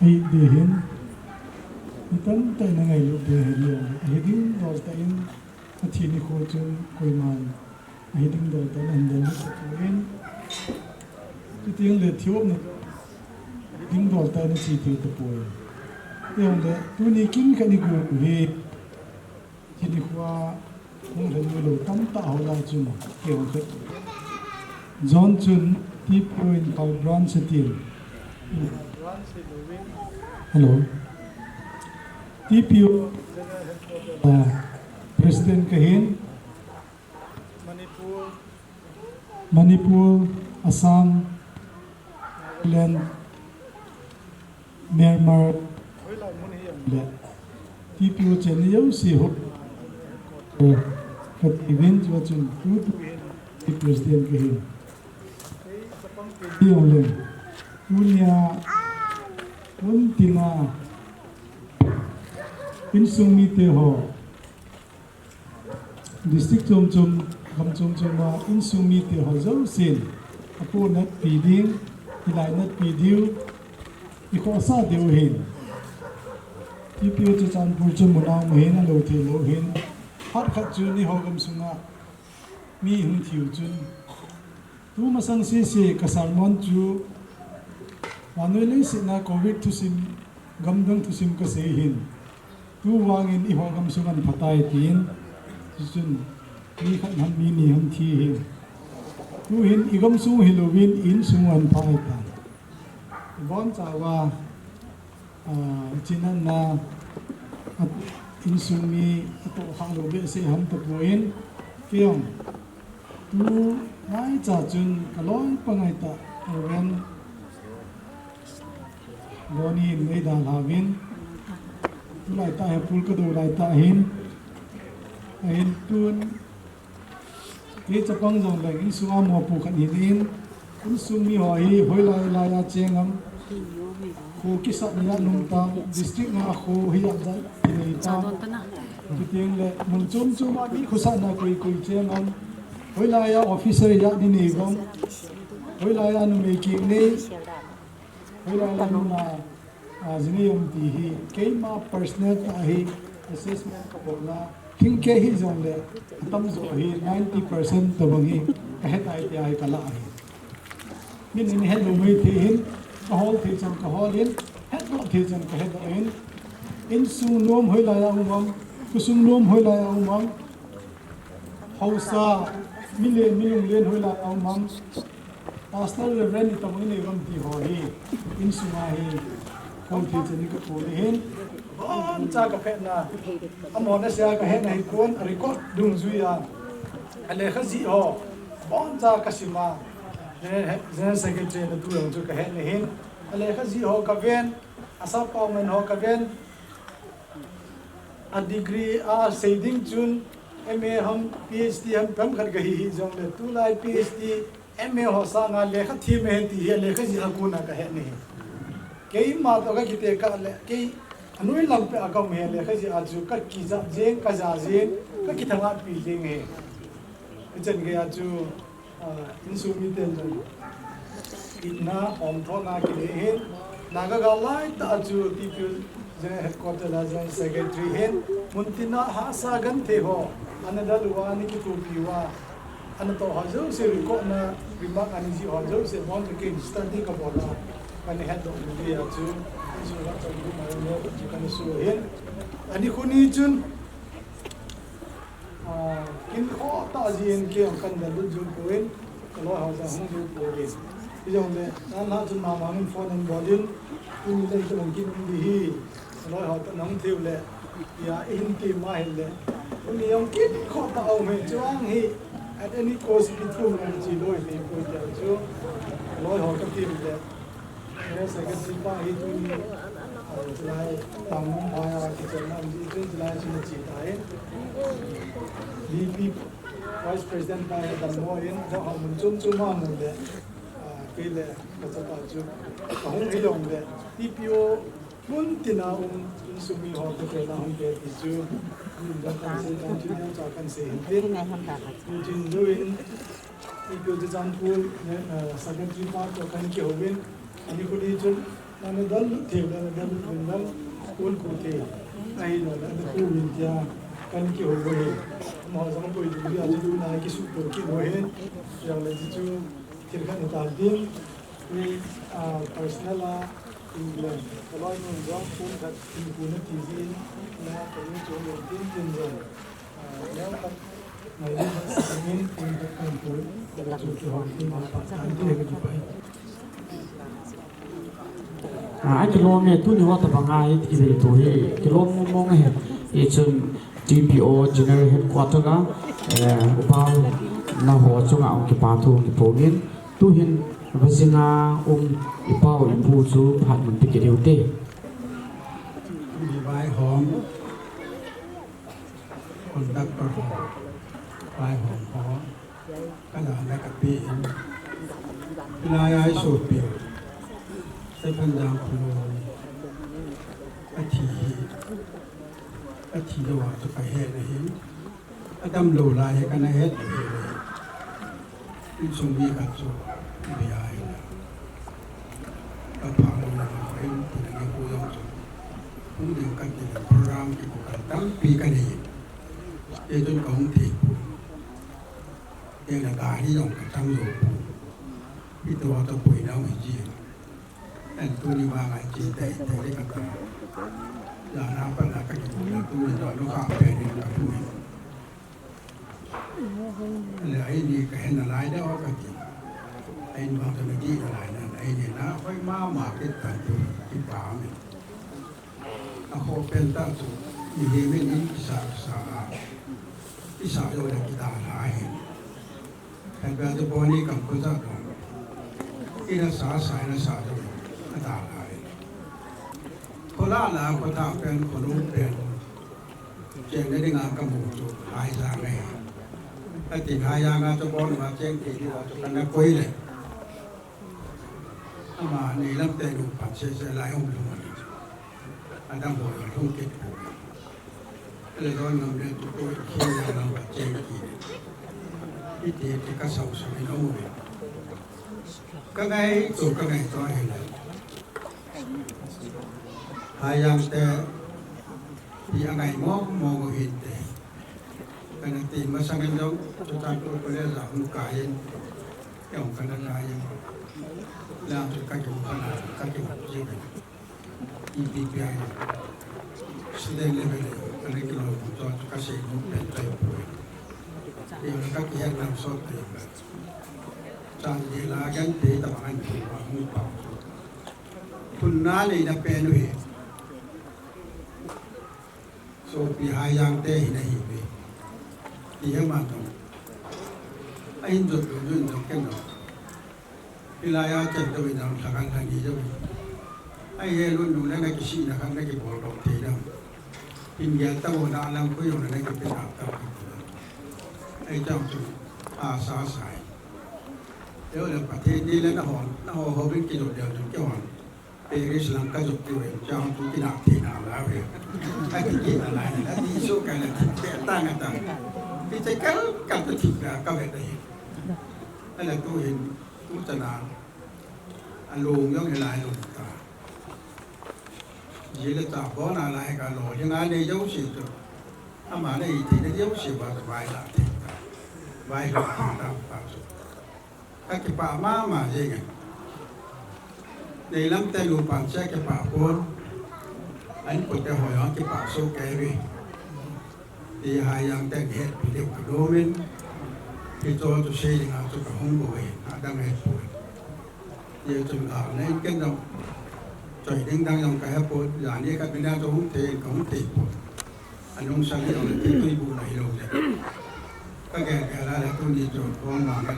ahi ding hin. Mi tamtah in angailut ding hin, ahi ding dol tah in, athi nikho chun koiman ahi ding dol tah in ahin del lut tapoi. Chuti le thi umna ding dol tah in achi thei tapoi. Ahile, tuni kin khat ni gup hi, Thi nikho a hung lhen lou tamtah ho lai chun, kei hung khat. John chun, T P O Imphal Branch atin. Hello. T P O, ah, President kahin. Manipur, Assam, Nagaland, Myanmar, le T P O chenna jouse ho, kati uvin, chua chun tutu hin President kahin. Ti jongleng, tunia, hung tina, Insung mite ho, district chom chom, gam chom chom a insung mite ho jousen, apo natpi ding, hilai natpi diu, ikhohsah diu hin. Ipi chu Churachandpur chu munang mahin, alou thei lou hin. Phat khat chu eiho gam sunga mi hung thiu chun, tu masang sese ka sermon chu vannoi leiset a Covid thusim, gamdang thusim kasei hin. Tu vangin eiho gam sunga phatai tin, chuchun mi khat ham mi ni ham thi hin. Tu hin igam sung hilouvin insung a phatai. Ibon chauva, ah, chinna, ah, insung mi atoh kha lou behseh ham tapon, kei jong tu maicha chun ka loipa ngaitah, Reverend Boni in eidalhauvin, tulaitah hi pul kadou laitah hin, ahin tun, kei chapang jongleng insunga mopo khat hin, insung mi ho hi hoilai lai a cheng am, kho kisatna a um tam, district nga kho hi ijat kinei tam, chuteng le mun chom chom a mi khosahna koi koi cheng am, hoilai a officer ijat nei uvam, hoilai a numei keng nei, hoilai a nuna, ah, ji nei uvam ti hi keima personal tah a hi assessment kabol a, thingkeh hijongle atamjo hi ninety percent tobang hi kahet ahi tia hi kalah ahi. Min in hetlou maithei hin, kahol thei chan kahol in, hetdoh thei chan kahetdoh in, insung nom hoilai a um am, khosung nom hoilai a um am, haosa, milen, milunglen hoilai a um am, Pastor Reverend itobang inei uvam ti ho hi, insunga hi, khol thei chan hi kaphon ahin, boncha kaphetna, amahon asei a kahetna hipon, a record dungjuia, alekha jih ho, boncha kasim a, General Secretary na tu jong chu kahetna ahin, alekha jih ho kaven, asapao ngen ho kaven, a degree a sei ding chun M A ham, P H D ham, pemkhat kahi hijongle, tulai P H D, M A ho sanga lekha them ahi ti hi lekha jih a kona kahet ahi. Keima toh kakitekah le, kei anoi lam peh a kaum ahi, lekha jih a chu kakijat jeng, kaja jeng, kakithangahpi jeng ahi. Hichan geiya chu, ah, insung miten jong itna, homthona kinei ahin, Naga gal laitah a chu T P U General Headquarter a General Secretary ahin, muntina hahsa genthei ho, ana del uva, ana kitohpi uva, anatoh ho jouse, record na remark ana jih ho jouse, bon ka kin study kabol a, kana hetdoh jeh a chu, insung a chonbut mai le chu kana sei ahin, ani khu ni chun, Ah, kin khoh tah jeh in kei jong kana lut jou poi, ka loi ho jong hung jou poi. Hijongle, nang na chun mama in phone in bol in, tuni le kin um ding ahi, ka loi ho toh nahung thei u le, tia eihin ti ma ahile. Tuni jong kin khoh tah aum e, chuang hi, at any cost, kithum ngai chi loi thei poi tia chu, ka loi ho kati le. General Secretary pa hi tuni, ah, chulai Tangmung phai a kichenna um jeh chun chulai chun ache tai. V P Vice President pa hi dammo in, adang ho mun chom chom a mu le, ah, kei le kachapa chu kahung hi jongle, T P O mun tina um, insung mi ho toh kona hung kiti chu, mun dang kahin sei, kahin sei, kahin sei hin tin. Tin jong in, T P O Churachandpur, eh, Secretary pa toh kana kihou in, ani khu ni chun, nana del lut thei, nana del lut uvin lang, kon khu thei. Ahilou le, ana khu uvin tia, kana kihou u ahi. Amaho jong apoi ding dia chu, tuna kisuhto kit u ahi. Jongle chu, thil khat ahitan tin, ni, ah, personal a, England, ka loinu jong, kon khat, kon khu nati jin, na, kanu chu, tin tin jong. Ah, akilom e, tuni ho tabang a, i, i ve tu hi, kilom mong mong e, i chun T P O General Headquarter a, eh, upa na ho chunga hung kipa thu hung kiphongin, tuhin vajinga um i pau i pu chu phat mun ti kit diu te. Tuni vaihom. Conductor ho, vaihom ho, ka la la ka pe in, lai ai so pe, Stephen Jangkholun, a thi hi, Athi lou a chu kahet ahin. Adam lou lai hi kana het ahi. Insung mi khat chu bia ahin. Kaphah lou na ka in ti na nge pu jong chu. Hung ding kati na program kiko kal tampi kanei. Kei chun kahung thei poi. Kei na gari jong kachang jou poi. Ito a to poi na ui ji. An tuni vang a chi tei tei le kata. Jana pat a kakibol a tuni to lukha pen in kapu in. Le aini kahen nalai da o kati. Aini vang to nadih nalai na, aini na hoi mama kit tan tu kipa mi. Akhoh pen tah chu mihem in in kisa kisa a, kisa jou le kidalha ahi. Khat beh chu boni kam ko jat dong. Ina sa sa, ina sa jou le adalha ahi. Khola la khothah pen, kholung pen, cheng na dinga kamu chu Haijang ahi. Atin Haijang a chu bon ma cheng ti di a chu kana koi le. Ama neilam te nupa sese lai hung lhung a. Adang ho lhung kit poi. Le don ngam le tu koi khin le ngam ba cheng ki. Iti ti kasau sa min ong ve. Kangai tu kangai tu ahi le. Haijang te ti angai mo mo hin te. Kana ti masang in jong, chu chan tu college a hung kai in, jong kana kai in. Lang chu ka jong kana, ka jong ji in. Ipi pi ai. Student level in, kana kilo chu chu ka sei mu pen tai pu. Jong ka ki het nang sot te. Chan de la gan te ta bang an chu wa mu pa. Tun na le na pen u he. Sopi Haijang te hin ahi ve. Ti he ma tong. Ahin jot lo jun jong ken lo. Hilai a chen to in jong lhakan lhani jo. Ahi he lun nu le na kisihna khat na kibol doh thei dam. Hin gel ta bo na lang ko jong na kipe na ta. Ahi chang chu a sa sai. Yo le Pathen ni le na hon, na ho ho bin kijot le jong kihon. Paris lang ka jot tu ve, chang tu kina tina la ve. Ka ki kina la, ka ti so ka la ti pe ta nga ta. Ti che kal, kal ta ti ka, ka ve ta hi. Ala tu hin, tu ta na. A long yong he lai long ta. Ji le ta bo na lai ka lo, ji na le yo si tu. Ama le i ti le yo si ba ta bai la ti ta. Bai la ti ta ta tu. Ka kipah mama jeng e. Neilam te nupa cha kipah pon. An ko te ho jong kipah soh kei ve. Ti Haijang te het pi deu ka domin. Ti to tu sei ding a tu ka hung bo ve. Adang het pon. Ti tu a nei ken dong. Choi ding dang jong ka het pon. Jani ka bina tu hung te ka hung te pon. Anung sang hi ong le, tui bu na hi lo le. Ka gel gel a le tuni chu kong ma nge.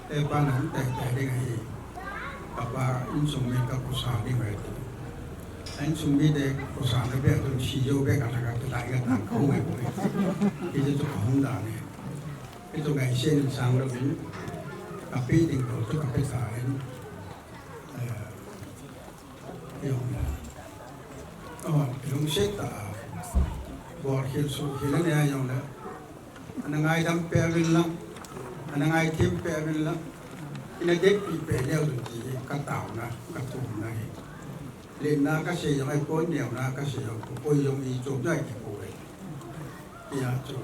Te pa na hung tei tei ding ahi. Ka pa insung mi ka kusa ding ahi. Insung mi te kusa na be tun si jo be ka na ka te lai ka tang ka hung e. Ki te chu ka hung da nge. Ki chu ngai sen sang lo bin. Ka pi ding ko chu ka pe sa en. Eh, Jong le. Oh, lungset tah a. Bol khel su khel a nia jong le. Ana ngaidam pe uvin lang. Ana ngaithem pe uvin lang. Ina det pi pe leu dun ti ka tauna, ka tumna hi. Lenna ka sei jong ai pon, neuna ka sei jong ko, koi jong i chom jai ki ko e. Tia chu.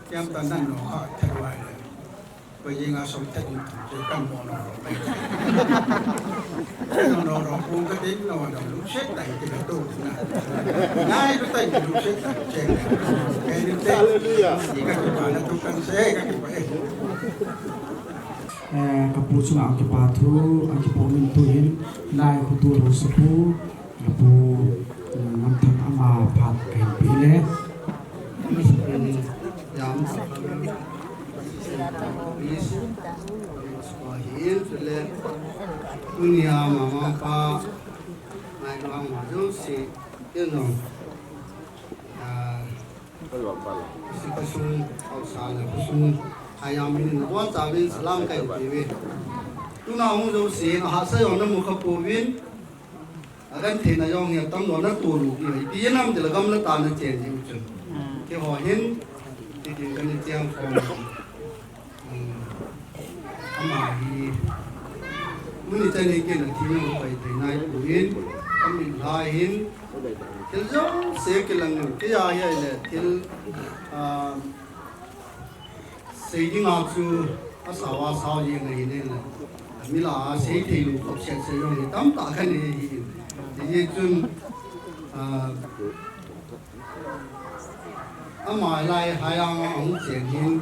Kiam ta nan no ha thet vai le. Ko jing a som thet in tu che kan mo no ro mai. No no ro pu ka tin no no lu se tai ti ka tu na. Nai lu tai lu se tai che. Ke ni te. Hallelujah. Ni ka tu ka na tu kan se ka tu pa e. Eh, ka pu chunga kipa thu, a kipa min tu hin, lai khu tu ro sa pu. Apu, eh, Ngamthang ama phat kahin pe le. Jam. Please. Hin le. Tunia mama pa. Ngai lo ang ma jo si. Ken jong. Ah, si khosung, haosa le khosung. Aya min na wa cha vin salam kai pe ve. Tuna hung jo si, ahahsa jong na mu kha pouvin. Akan theina jong hi atam lou na tu lu ki, ipi nam ti la gamla tah na chen ji u chun. Keiho hin, ti ti kan ni tiang khom. Hmm. Ama hi, mun ni chani kin a thi nung pai thei nai pu hin, ami lai hin, thil jong se kilang nung, kei a hi ai le, thil, ah, sei ding a chu, a sao a sao jeng ahi ne la. Mi la a sei thei lu khop set sei jong hi tam tah kan nei hi. Ti hi chun, ah, Ama lai hai ang a hung chen hin,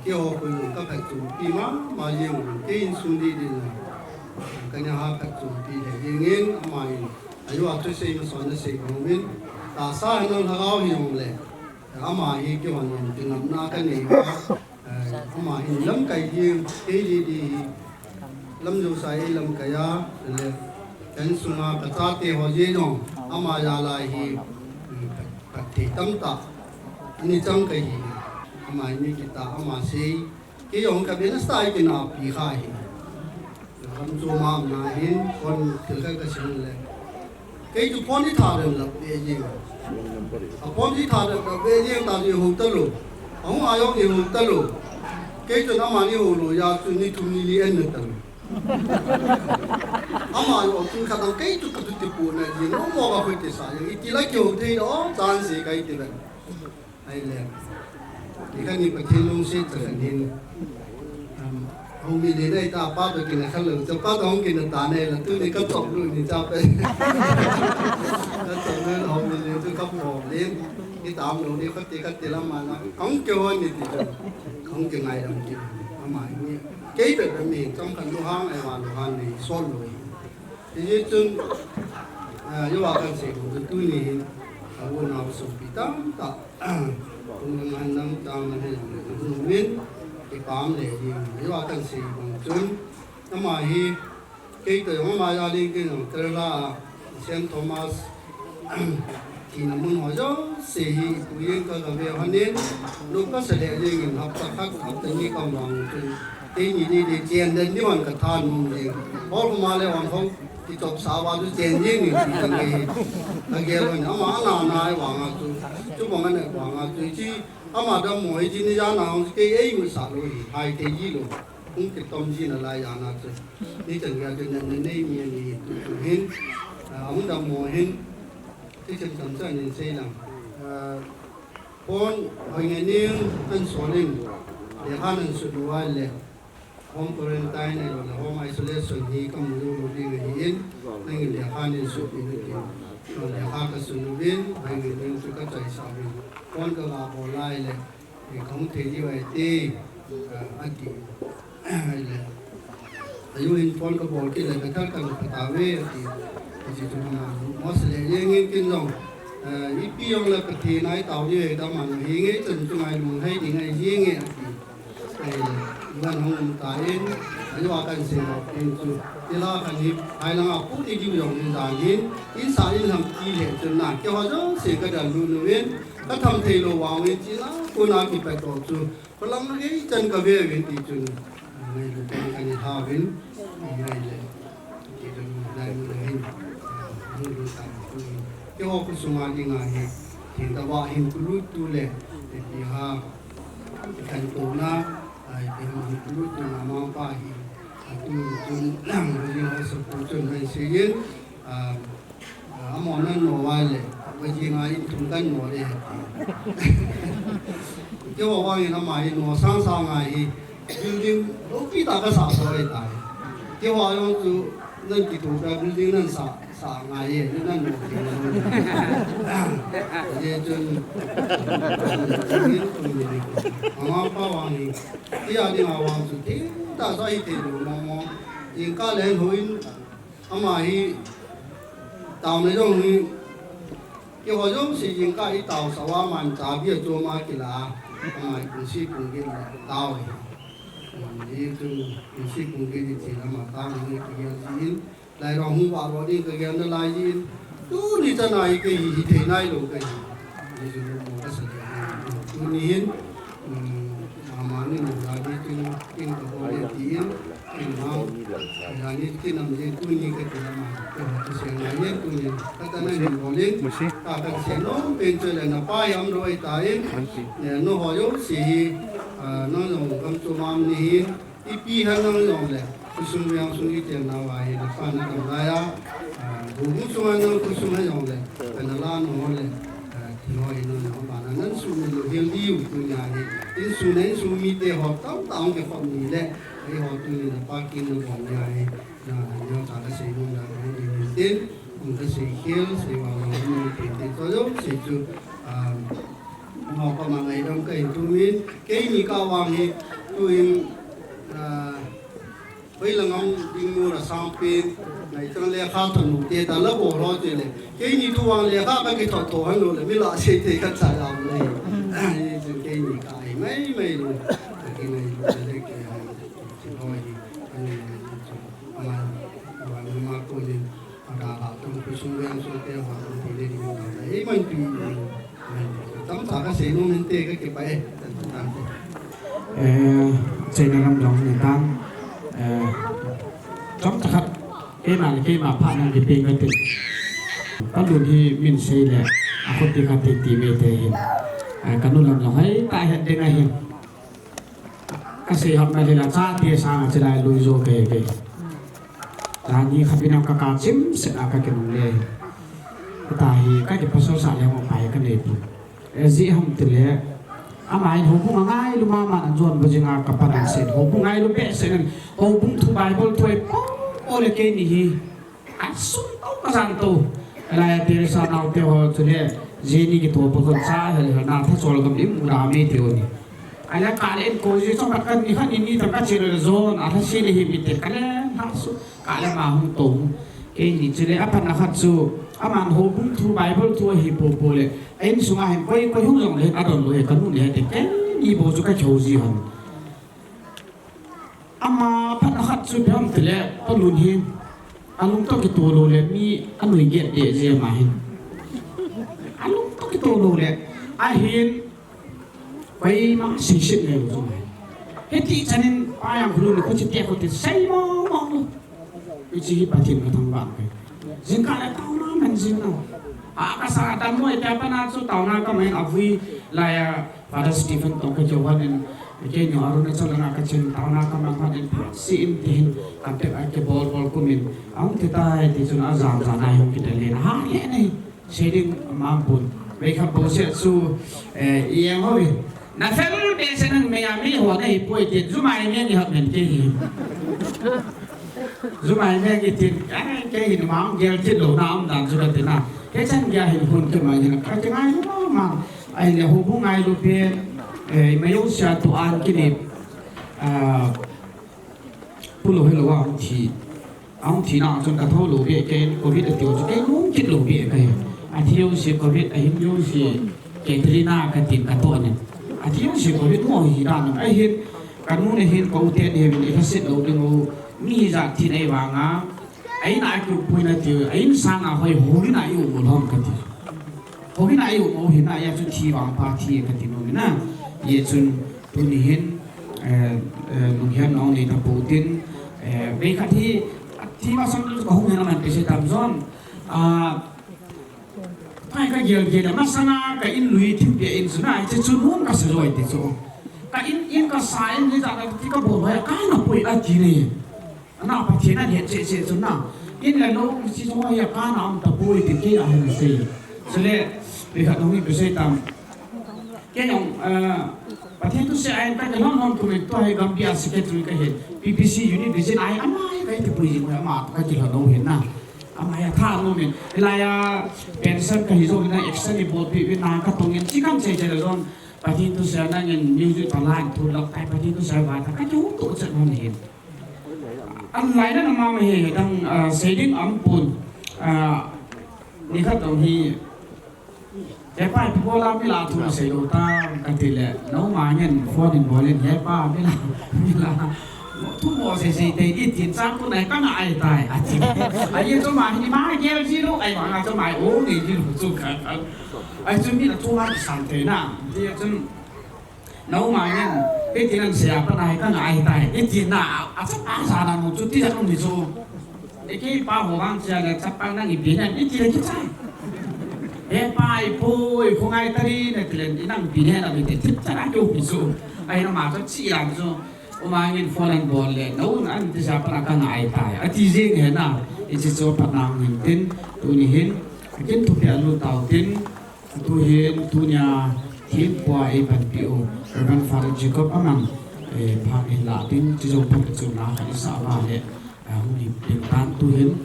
keiho koi ka phatchompi mama jeng u, kei insung di din, ka nia ha phatchompi le jeng in, ama in, ajo a thusei masot na sei ka hung in, tahsa hin lhagao hi hung le, ama hi keihon in, tinamna ka nei a, Eh, ama hin lamkai jeng, kei di di hi, lam jousai lamkai a, le, kan sunga ka chate ho jeng jong, ama jal a hi, mm, phat, phatthei tamtah, ani chang ka hi, ama hi mi kitah, ama sei, kei jong ka ben a style kina pi kha hi. Lam chu ma na hin, phone thil khat ka sim le. Kei chu phone i tha rem lap ve jeng. A phone i tha rem lap ve jeng ta ni ho ta lou. A hung a jong ni ho ta lou. Kei chu ama ni ho lou a chu ni thum ni li en na ta lou. Ama jong chu khat ang kei chu ka tu ti pu na jeng. Mo mo ka hoi ti sa jeng. I ti la kei ho thei lo, chance kai ti ben. Ai le. Ni khat ni Pathen lungset cha khat hin. Um, hung mi le dai ta pa to kin khat lo, cha pa to hung kin ta ne la tu ni ka chop lu ni cha pe. Ka chop lu hung mi le tu ka po le. Ni tam lo ni khat ti khat ti la ma na. Hung ke hon ni ti. Hung ke ngai dam ti. Ama ni. Kei pe pe mi chom khat lu hang ai wa lu hang ni so lu. Ti chun, ah, yo a kan sei ko tu ni hin, a wo na so pi tam ta. Kung nang han nang ta man he, nang min, ki pam le ni, yo a kan sei bang chun, ama hi, kei to yo ama ya le ke no, Kerala, Saint Thomas, Thina mun ho jouse hi ipu yen ka, ka ve honin, lou ka sa le jeng in hapta khat, hapta ni ka mang chun. Keini ni de chen den ni wan ka tha nung jeng. Hol khoma le wan hong, kichop sa va chu chen jeng ni ti ka nge. Ka gel hon, ama na na ai vang a chu. Chu bang a ne vang a chu chi, ama dammo hi chi ni ja na hong kei ei mu sa lou hi, hai te ji lou. Hung kitom ji na lai ja na chu. Ni chan ga chu ne, ne, nei mi ni tu, tu hin. Ah, hung dammo hin. Ti chem cham cha ni sei lang. Ah, Phone, hoi nge ning, an sol in, lekha nan sut lou a le, home quarantine ahilou le, home isolation hi ka mu lou lou ding ahi in, nang in lekha nan sut in, in, lekha ka sut lou in, hoi nge ning chu ka chai sa in, phone ka ga bol a le, eh, ka hung thei diu ahi ti, ah, a ti. Ahile, ayu in phone ka bol kit le, ka thal ka lo ka ta ve, ati. Ati chu ma, mo se le, ye ngin kin jong. Eh, ipi jong le Pathen a i tao ye, ta ma lo, hi nge chan chu ngai lung hai ding ai, hi nge, ati. Ahile, ivan hong um ta in, ayu a kan se lo, kin chu. Ti la kan hi, hai lang a pu ni diu jong in jan hin, in sa in lam ti le chun na, keiho jong se ka dal lu nu in, ka tham thei lo vang in, chi na, ko na ki pa to chu. Palang gei chan ka ve uvin ti chun, ngai lu pen ka ni tha uvin, ngai le, ti chun ngai lu le hin, ngai lu tan tu hin. Keiho khosung a ding a hi, hin ta va hin kulut tu le, ti ha, kan to na, ai ti hin kulut tu na ma pa hi, a tu chun, ngai lu ho sa tu chun ngai se yin, a, Amo nan no vai le, va ji ngai in thum kan no le. Keiho vang in ama hi no sang sang ngai hi, building lo pi ta ka sa so le tai. Keiho jong chu nan ki tu ka building nan sa, sa ngai ye, nan no ki no. Ye chun, ama pa vang hi, ti a ding a vang chu, ti ta sa i te lo mo mo. In ka le ho in, Ama hi taona jong hi, keiho jong si jing ka i tao sa va man cha bia chu ama kila, ama hi kung si kung gin la tao hi. Hi chu kung si kung gin i chi la ma tao hi ki gel si in, lai rong hu va ro ding ka gel na lai in, tu ni ta nai ke hi, hi thei nai lo ka hi. Ni chu mo ka sa le. Tu ni hin, um, ama ni mo la ni tu in ka bol e tin, in ma. Ani kinam je tuni ka ti ma. Ka se na ye tuni. Ka ta na ni bol in. Ka ka se no pen che le na pa yam roi ta in. Ne no ho yo si. Ah, no no kam tu mam ni hin. Ipi ha no no le. Kusum yang sung i chen na wa hi na pa na kam la ya. Ah, bu bu sung na kusum ha yong le. Ka na la no le. Thiloi in a, a bana nan sumil lou hel diu tunia hi. Insung na insung mite ho tamtah hung kikhop ni le, eiho tunia na pa kin na bol nia hi. Na, na cha ka sei nom na ka hung in tin, hung ka sei khel, sei wa wa hung in tin tin. Chujou sei chu, um, ma pa ma ngai dam ka in tu min, keini ka vang hi, tuin, uh, Hoilang a ding nu la sang pen, nai chang lekha thot nu te ta la bol ho te le. Keini tu vang lekha ka kithot tho han lou le, mi la sei te ka cha la le. Ni chu keini ka ai mai mai lou. Ka kinai lou le ke ai. Chi loi ni. Ani ni chu. Ama, ama, ama ko ni. Aga ba tong kusung yang so te ho te le ni. Ei man pi. Tam sa ka sei nom inte ka kipah e. Eh, China lam jong ni tan. Eh, chomcha khat. Keima le keima pha nang kipe ka ti. Ka lun hi min sei le. A khut ti ka ti ti me te hin. Eh, ka nu lam jong hai ta het ding ahin. Ka sei hap mai le la chate sang a chilai lui jo ke ke. Tani kha pinam ka ka chim se a ka kinung le. Ka ta hi ka ki pasal sa le mo pai ka nei pu. E ji ham ti le. Ama in houbung a ngailu mama nan jon ba jinga ka pa nan sen. Houbung ngailu pe sen. Houbung thu Bible thu e po. O le keini hi. An sum to ka san to. Ala ya Teresa nau te ho chu le. Jeni ki to pa kon sa hel hel na tha chol gam im u da me te o ni. Ala ka le en ko ji chong pat kan ni khan ni ni ta ka che le zon. A tha si le hi mi te ka le ha su. Ka le ma hung to. Keini chu le a pan a khat chu. Aman houbung thu Bible thu hi po po le. Ain sunga hin koi koi hung jong le a don lo he ka nu le he te. Keini bo chu ka cho ji hon. Ama phat a khat chu ipi ham ti le, pa lun hi, a lung to kito lou le, mi a nui get de je ma hin. A lung to kito lou le, ahin, koima seiset ngai lou chu ma hin. Hiti chan in, pa yang khulu ni, ko chi te ko te, sei mo mo lou. Hiche hi Pathen ka thangvah kai. Jingkah le taona man jing na. A ka sa dam loi te pa na chu taona ka man a vui lai a Father Stephen tong ka jo wan in. Keini Arunachal langa ka chen taona ka man wan in phat si in ti hin. Ka te a ke bol bol kum in. Aung te tai ti chun a jam jam nai hung kit le na. Ha le nei. Sei ding mang pun. Vei khat bou se chu, eh, i eng ho i. Na fel be se nang me a mi ho na hi poi te, jumai me ni hot men ke hi. Jumai me ni tin, eh, ke hi mang gel tin lou na am dan chu ka tin na. Ke chan gel hin hun ke mai hin ka ti ngai lo ma. Ai le hu bu ngai lo pe, eh, me yo sia tu an ki ni. Ah, pu lo he lo wa hung thi. Ahung thina chun ka tho lou beh, ken covid a tiu chu ken lung kit lou beh ka hi. A thiu si covid, a hin tiu si Katrina ka tin ka to nin. A thiu si covid mo hi dan a hin ka nu ne hin ko te ne hin i ka sit lou ding u mi hi ja thi nei vang a. Ai na ku pui na tiu, ai sang a hoi hu na i u mo lom ka ti. Hohi na i u mo hi na ya chu thi vang pa thi ka ti mo na. Ye chun tuni hin, eh, eh, lunghem nong nei ta po tin, eh, vei khat hi, a thi ma sang chu ka hung hen man pe se tam zon. A, pai ka gel gel, ma sanga ka in lui thi pe in su na, che chu nung ka se loi ti chu. Ka in, in ka sa in ni ta ka ti ka bo loi, ka na pui a ti ni. Ana Pathen a het cheh cheh chun na. In le lou, si chunga hi a kana um tapoi ti kei a hin sei. Chule, mi khat hung in pe sei tam. Kei jong, eh, Pathen thusei a hin ka kilhon lhon kum in tua hi Gambia secretary ka hin. P P C unit visit a hin ama hi ka hi ti pui jing ama ka kilhon lou hin na. Ama hi a tha lou min. Hilai a pension ka hi jong hin na action i bol pi pi na ka tong in chi kam cheh cheh le jong. Pathen thusei a nang in music pa lan thu lok tai Pathen thusei a va ta ka chu tu chet hon hin. An lai na ma ma he he dang, ah, sei ding um pon, ah, ni khat dong hi. He pa, ipi bol a mi la thu sei lou tam ka ti le. Nau ma ngen phone in bol in he pa mi la, mi la. Thu mo sei sei te i tin chang ku nai ka na ai tai a ti. Ai ye chu ma hi ma gel ji lou ai ma nga chu mai o ni ji lou chu ka. Ai chu mi la thu ma san te na. Ti chu Nau ma yen, hiti nan sia pa nai ka ngai tai. Hiti na, a chapa sa na nu chu ti sa nu ni chu. Eki pa ho bang sia le chapa nang ipi nan, iti le kichai. He pa i po, i ko ngai tari na tilen, i nang pi ne na mi te tip chana kyo pi chu. Ai na ma chu chi ya chu. Uma ngin phone an bol le, nau an ti sa pa na ka ngai tai. Ati jing he na, i chi chu pa nang hin tin, tuni hin, kin thu pia lu tau tin, Tuhin, tunia, hin pua ei panpi u, Reverend Father Jacob amang, eh, phak in la tin, chi jong phak chu na khan i sa va le, eh, hung hi ding tan tuhin,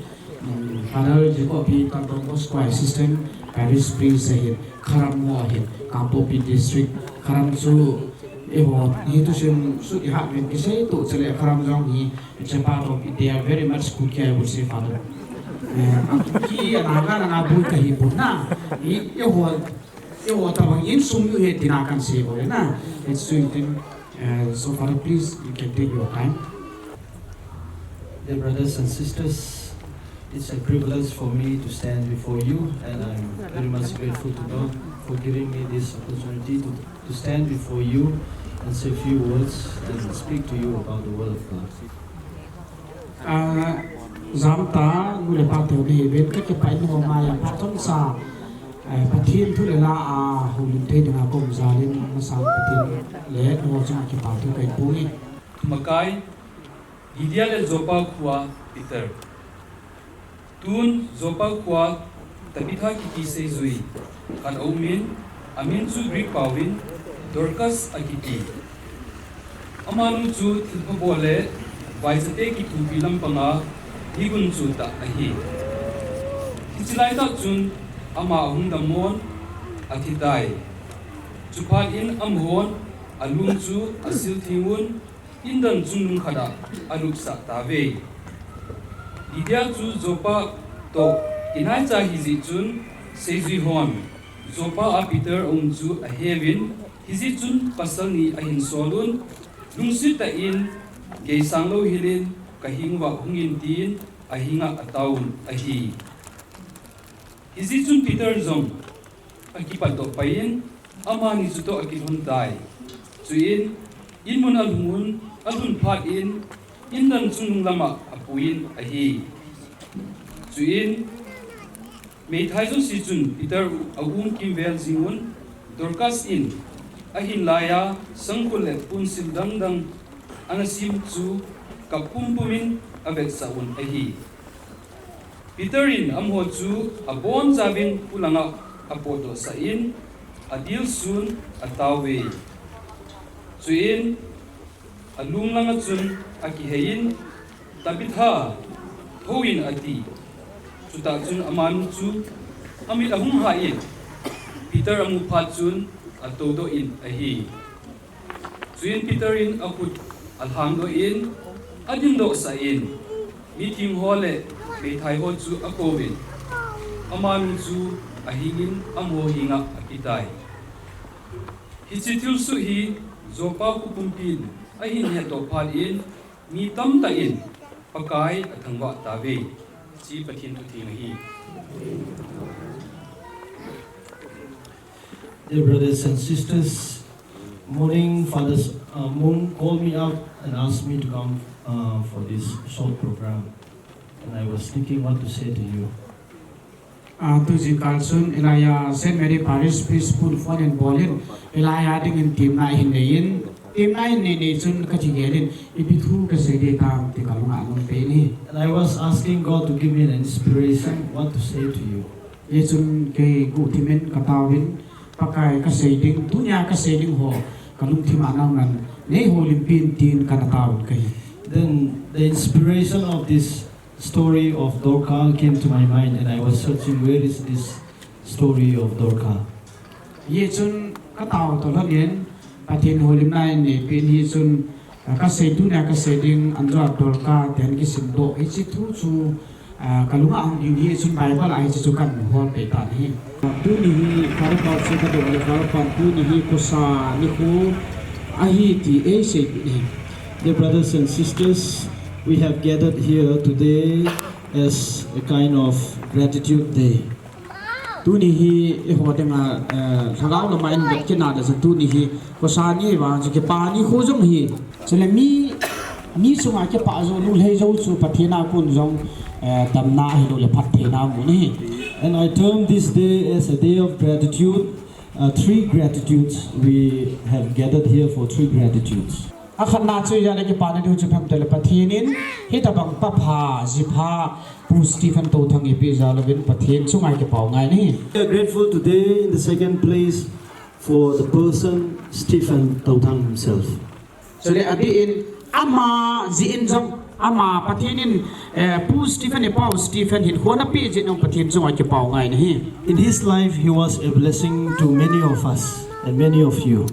mm, Father Jacob hi Don Bosco Assistant Parish Priest ahin, Kharam mo ahin, Kangpokpi District, Kharam chu, eh, ho, hi tu sim, su i hak min kisei tu, chale Kharam jong hi, It's a part of it. They are very much Kuki, I would say, Father. Eh, a Kuki, a Naga, a Naga bui kahi pon na. I, i ho, i ho tabang insung u he tina kan sei bol na. It's doing thing. Uh, so, Father, please, you can take your time. Dear brothers and sisters, it's a privilege for me to stand before you, and I'm very much grateful to God for giving me this opportunity to, to stand before you and say a few words and speak to you about the Word of God. Ah, jam ta, nu le pa te ni ben ka ke pai no ma ya pa ton sa, eh, Pathen thu le la a, hu lin te na kom ja lin ma sa Pathen le no cha ki pa tu kai pu ni. Makai, Lydia le Joppa khua Peter. Tun Joppa khua Tabitha kiti seijui khat aumin, amin chu Greek paovin Dorcas akiti. Amanu chu thilpha bol le vaichate kithopi lampanga nigun chu tah ahi. Hichi laitah chun ama ahung dammon athitai. Chuphat in amahon alung chu asil theng un, indan chungnung khat ah alupsah tauve. Lydia chu Joppa toh inaicha hijeh chun seijui hon Joppa a Peter aum chu aheuvin, hijeh chun pasal ni ahin sol un, lungset tah in geisang lou hel in kaheng uva hungin tin ahinga ataovun ahi. Hijeh chun Peter jong akipatdoh pai in, amani chutoh akilhon tai. Chuin, inmun alhung un, alhun phat in, indan chungnung lama apuiyin ahi. Chuin, meithai jouse chun Peter aum kimvel jing un, Dorcas in ahin laiya sangkhol le ponsil dangdang ana sem chu kap pumpum in avetsah un ahi. Peter in amaho chu abonchauvin khulanga apotdohsah in, adilsun ataove. Chuin alung langa chun akihei in, Tabitha, thou in ati. Chutah chun amanu chu amit ahung hah in, Peter amu phat chun atoudoh in ahi. Chuin Peter in akhut alhangdoh in, adindohsah in, mitheng ho le meithai ho chu akouvin, amanu chu ahingin amaho henga apetai. Hiche thilsoh hi Joppa khopumpin ahin hetdoh phat in, mi tamtah in Pakai athangvah tauve. Hiche Pathen thutheng ahi. Dear brothers and sisters, morning Father, uh, Mung called me up and asked me to come, uh, for this short program. And I was thinking what to say to you. Ah, tu jingkah chun, hilaiya Saint Mary Parish Priest Pool phone in bol in, hilaiya dingin temna ahin nei in, temna ahin nei nei chun kati gel in, ipi thu kasei ding ham ti kalunga aum pen ahi. And I was asking God to give me an inspiration, what to say to you. Hichun kei guhthim in kataovin, Pakai kasei ding, tunia kasei ding ho, kalungthim a nang nan, nei houlimpi in tin kana taovin kahi. Then the inspiration of this story of Dorcas came to my mind, and I was searching, where is this story of Dorcas? Hichun kataotoh lhonin, Pathen houlimna in neipen hichun, ah, kasei tunia kasei ding, anjo a Dorcas ten kisimdoh, hiche thu chu, ah, kalunga ahung ding hichun Bible a hiche chu kahin hol peh tan ahi. Tuni hi Father Paul chu kadoh le Father Paul tuni hi khosa nikho ahi ti eiseipeh in ahi. Dear brothers and sisters, we have gathered here today as a kind of gratitude day. Tuni hi eiho dinga, eh, lhagao lama in vet kit na le chu tuni hi kosa ni vang chu kipa ni khu jong hi. Chule mi, mi chunga kipa jou, lunglhai jou chu Pathen a kon jong, eh, damna ahilou le phattheina mu ahi. And I term this day as a day of gratitude. Uh, three gratitudes we have gathered here for three gratitudes. Akhatna chu ijeh a kipana diu chu ipi ham itile Pathen in hitabang papha, jipha, Pu Stephen Touthang eipeh jal uvin Pathen chunga kipau ngai ahi. We are grateful today in the second place for the person Stephen Touthang himself. Chule adih in ama jeh in jong, ama Pathen in, eh, Pu Stephen, ipau Stephen hinkho ana peh jeh in jong Pathen chunga kipau ngai ahi. In his life, he was a blessing to many of us and many of you.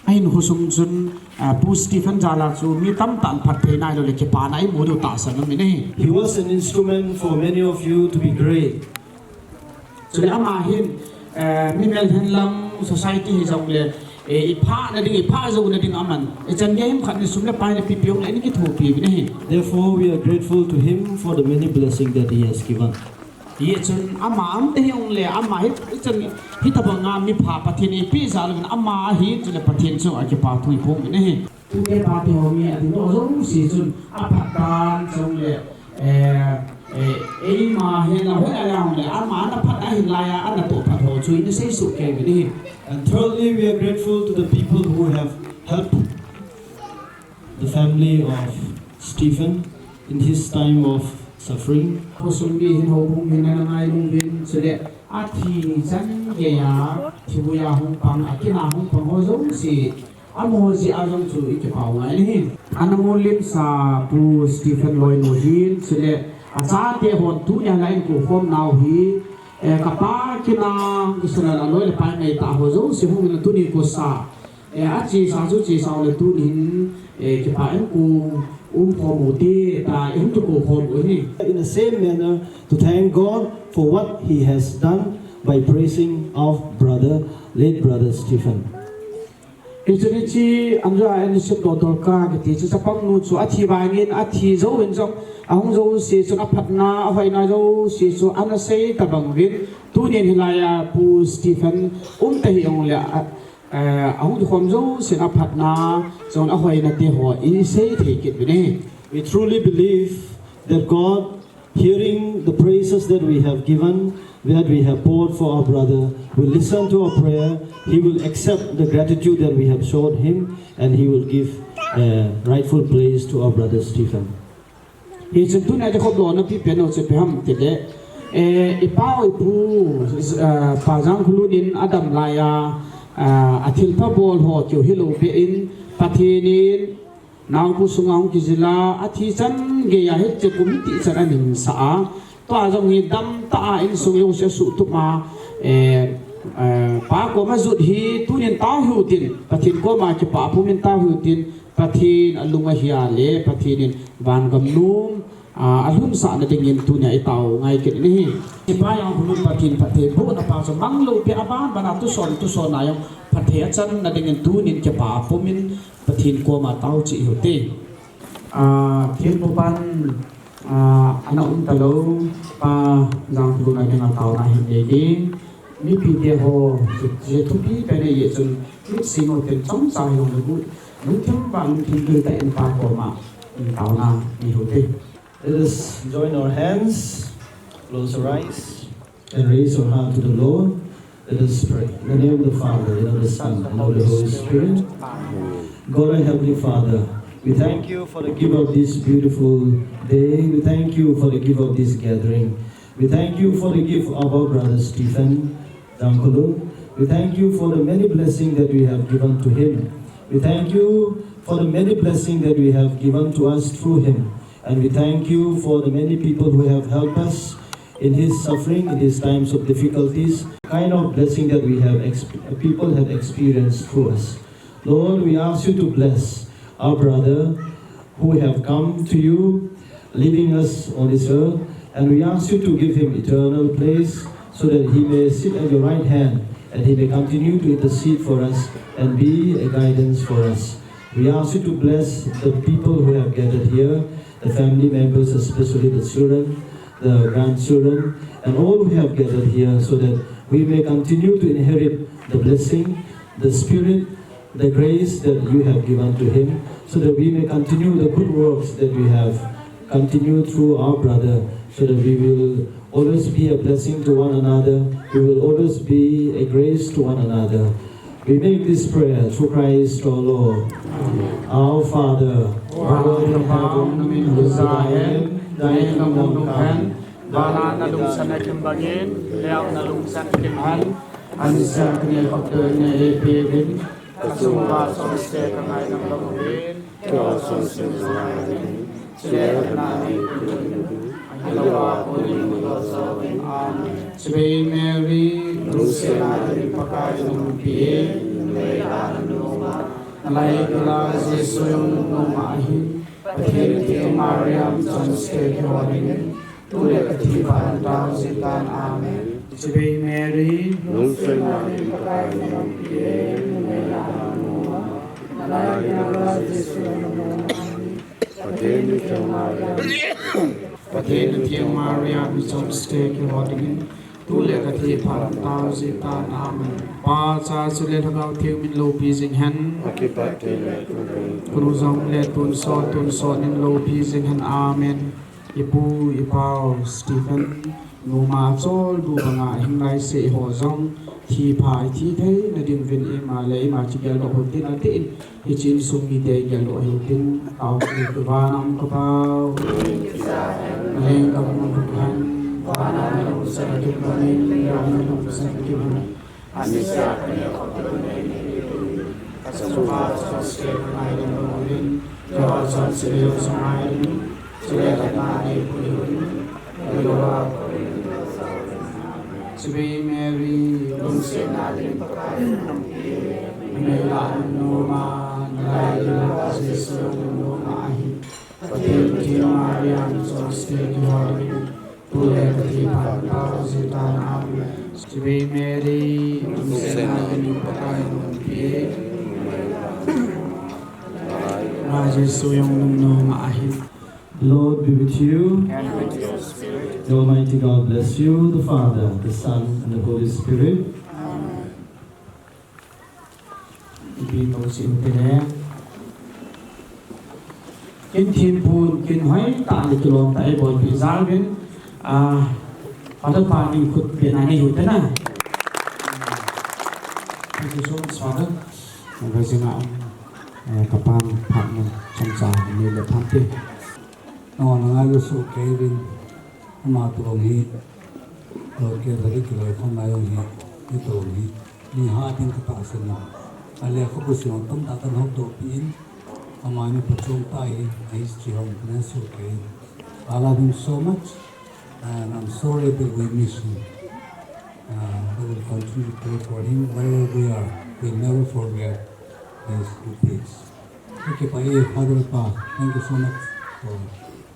Ahinkho sung chun, ah, Pu Stephen jal a chu mi tamtah in phattheina ahilou le kipana eimu diu tahsan aum in ahi. He was an instrument for many of you to be great. Chule ama hin, eh, mi melhen lang society hijong le, eh, ipha na ding, ipha jouna ding aman. Ichan gei ham khat ni sum le pai na pipi jong le ana kithopi uvin ahi. Therefore, we are grateful to him for the many blessings that he has given. Hichun ama um tah hijong le, ama hi, ichan hitabanga mipha Pathen in eipeh jal uvin ama ahi, chule Pathen chunga kipa thu iphong uvin ahi. Tute pate ho mi adin ho jouse chun aphat dan chule, eh, eh, eima hin la hoi a jong le, ama ana phat ahin lai a, ana toh phat ho chu ina seisoh kei uvin ahi. And thirdly, we are grateful to the people who have helped the family of Stephen in his time of suffering. Khosung mi hin houbung hin ana ngailutna uvin, chule athi chan geiya, thibulhung pang, akinah hung pang ho jouse, amaho jeh a jong chu ikipau ngai ahi. Ana mulimsa Pu Stephen loinu hin, chule achate hon tunia la inko khom nau hi, eh, kapa kinah, kisonal aloi le pai ngaitah ho jouse hung in tuni kosa, eh, achesa chu chesa u le tunin, eh, kipah in kong umkhom u hite, tia ihung kikou khom u ahi. In the same manner, to thank God for what He has done by praising our brother, late brother Stephen. Hichun hiche, Andrea Anderson Dodolka kiti chu chapangnu chu athi vangin, athi jouvin jong, ahung jouse chun aphatna, ahoina jouse chu ana sei tabang uvin, tunin hilai a Pu Stephen um tah hijong le, a, eh, ahung kikhom jousen aphatna, chun ahoina te ho isei thei kit uvin ahi. We truly believe that God, hearing the praises that we have given, that we have poured for our brother, will listen to our prayer. He will accept the gratitude that we have showed him, and He will give a rightful place to our brother Stephen. Hichun tunia kikhop lona pipen u chu ipi ham itile, eh, ipau ipu, eh, Pa Jangkholun in adam laiya, eh, athilpha bol ho keu hilou beh in, Pathen in, Naobu sunga hung kijil a, athi chan geiya hiche kum hiti chan ahin sah a. Tua jong hi damtah a insung jouse asuhtup a, eh, eh, Pa koma jot hi tunin tao hiu tin, Pathen koma kipah pumin tao hiu tin, Pathen alung ahia le, Pathen in vangam nom, a, alhunsahna dingin tunia itao ngai kit in ahi. Hiche Pa Jangkholun Pathen phattheibohna pa chu manglou pi a ban ban a tuson, tuson a jong phatthei achanna dingin tunin kipah pumin, Pathen koma tao cheh u hite. Ah, thempupan, ah, ana um talou, Pa Jangkholun a dinga taona hin nei ding. Mipite ho, hiche thupi pen ahi jeh chun, mit sing u tin chomcha hijong le bu, lungthim vang lungthim gil tah in Pa koma, taona nei u hite. Let us join our hands, close our eyes, and raise our heart to the Lord. Let us pray. In the name of the Father, and of the Son, and of the Holy Spirit. God, our Heavenly Father, we thank you for the gift of this beautiful day. We thank you for the gift of this gathering. We thank you for the gift of our brother Stephen Jangkholun. We thank you for the many blessings that we have given to him. We thank you for the many blessings that we have given to us through him. And we thank you for the many people who have helped us in his suffering, in his times of difficulties, kind of blessing that we have exp-, people have experienced through us. Lord, we ask you to bless our brother who have come to you, leaving us on this earth, and we ask you to give him eternal place so that he may sit at your right hand and he may continue to intercede for us and be a guidance for us. We ask you to bless the people who have gathered here, the family members, especially the children, the grandchildren, and all who have gathered here, so that we may continue to inherit the blessing, the spirit, the grace that you have given to him, so that we may continue the good works that we have continued through our brother, so that we will always be a blessing to one another, we will always be a grace to one another. We make this prayer through Christ our Lord. Amen. Our Father, who art in heaven, hallowed be thy name, thy kingdom come, vanah na lungsan ahin bangin, leiah na lungsan ahin, anisea kaneh khop ding na eipeuvin, kachunguva chonse kangaidam uvin, keiho chonse kangaidam uvin, chule phatna nei eipeuvin, ahilouva phatthei nei eipeuvin. Amen. Chibai Mary, lungsetna dingin Pakai jong naumpi e, numei lah a nanom a, nalai dila Jesu jong nanom ahi. Pathen thengpa Maria, michonse keiho dingin, tule kathi phat tah jeh in. Amen. Chibai Mary, lungsetna dingin Pakai jong naumpi e, numei lah a nanom a, nalai dila Jesu jong nanom ahi. Pathen thengpa Maria, Pathen thengpa Maria, michonse keiho dingin, tule kathi phat tah jeh in. Amen. Pa, Cha, Son le Lhagao Theng min loupi jing hen. Akipatthei le tun. Kunu jong le tun sot, tun sot in loupi jing hen. Amen. Ipu, ipau Stephen, noma choldo banga hinglai seh ho jong, thi pha ithi theina ding uvin ima le ima kigeldoh u hitin atin, hiche insung mite geldoh u hitin, tao kit u hitin. Vana um ka Pau, naleng gam nabol hen, vana nalungset ahin bangin, leiah nalungset ahin, anisea kaneh khop ding na eipeuvin, kachunguva chonse kangaidam uvin, keiho chonse kangaidam uvin, chule phatna nei eipeuvin, ahilouva phatthei nei eipeuvin. Chibai Mary, lungsetna dingin Pakai jong naumpi e, numei lah a nanom a, nalai dila Jesu jong nanom ahi. Pathen thengpa Maria, michonse keiho dingin, tule kathi phat tah jeh in. Amen. Chibai Mary, lungsetna dingin Pakai jong naumpi e, numei lah a nanom a, Jesu jong nanom ahi. The Lord be with you. And with your spirit. The Almighty God bless you, the Father, the Son, and the Holy Spirit. Amen. Ipi tou sih u hite le. Kin thempun, kin hoitah le kilom tah a eibolpeh jal uvin, ah, Father pa in khut bena nei u hite na. Thank you so much, Father. Nang ka jing a, eh, ka pan phat mun chomcha nei le phante. Nangho na ngailu soh kei uvin, ama toh hi, local a kiloi khom lai jong hi, hitou hi, mi hat ding ka tahsan in. Ahile kho pusi jong tamtah kan houtoh peh in, ama hi phachom tah ahi, a history ho kan soh kei in. I love him so much, and I'm sorry that we miss him. Uh, we will continue to pray for him wherever we are. We'll never forget his good deeds. Okay, pa, eh, Father pa, thank you so much for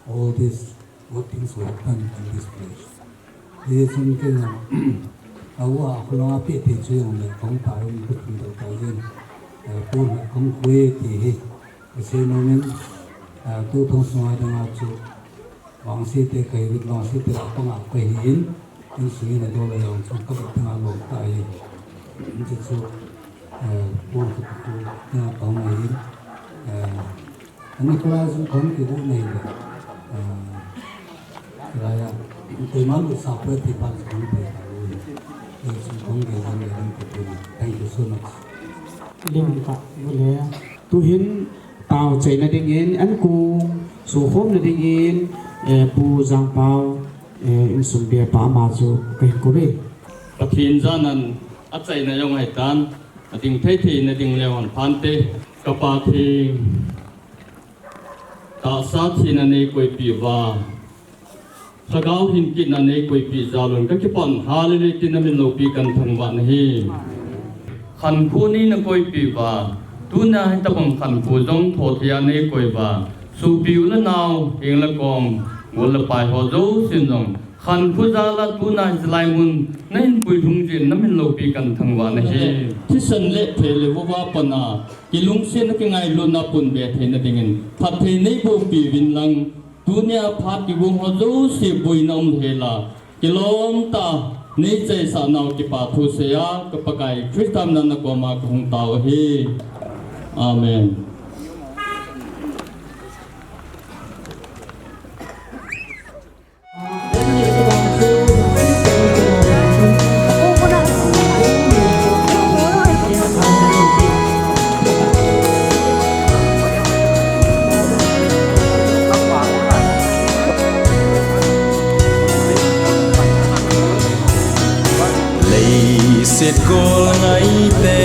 all these good things we have done in this place. Hichun kei jong, a, a, khulanga peh thei chu jong le, kong ta jong kut kum tau ta jeng. Eh, pon kong khui ti hi. Kasei nom in, eh, tu thong sunga dinga chu, vangse te kahi uvin, vangse te lah panga kahi in, insung in adol a jong chu ka vet dinga lom tah ahi. Hiche chu, eh, pon khat tu dinga pang ahi in, eh, Ani kala jong kong kibu nei le. Ah, kala ya, koima lut sa poi ti pan kong pe ta u. Jong kong kibu nei le kong kibu nei. Thank you so much. Lim ka bu le. Tuhin tao chaina dingin, ankong sukhomna dingin, eh, Pu Jangpao, eh, insung bia pa ama chu kahin kou e. Pathen janan achaina jong ahitan, ading thei theina ding leu hen phante, ka Pa theng. Tahsa thina neikoipeh uva, Lhagao hinkitna neikoipeh jal un kakipah in, Hallelujah tin namin loupi kan thangvah nahi. Khankho nei nakoipeh uva, tuna hitobang khankho jong thothei a neikoi uva, sopi u le nao, heng le kom, gol le pai ho jousen jong, khankho jal a tuna hiche lai mun nahin puilhung jeh in namin loupi kan thangvah nahi. Thisan le phe le vova pan a, kilungsetna kingailutna pun be theina dingin, phatthei neiboh peh uvin lang, Tunia phat kigong ho jouse boina umlou henlang, kilom tah a neichaisah nau kipa thu seiya ka Pakai Christa mina nakoma kahung tao ahi. Amen. Leiset gol ngaite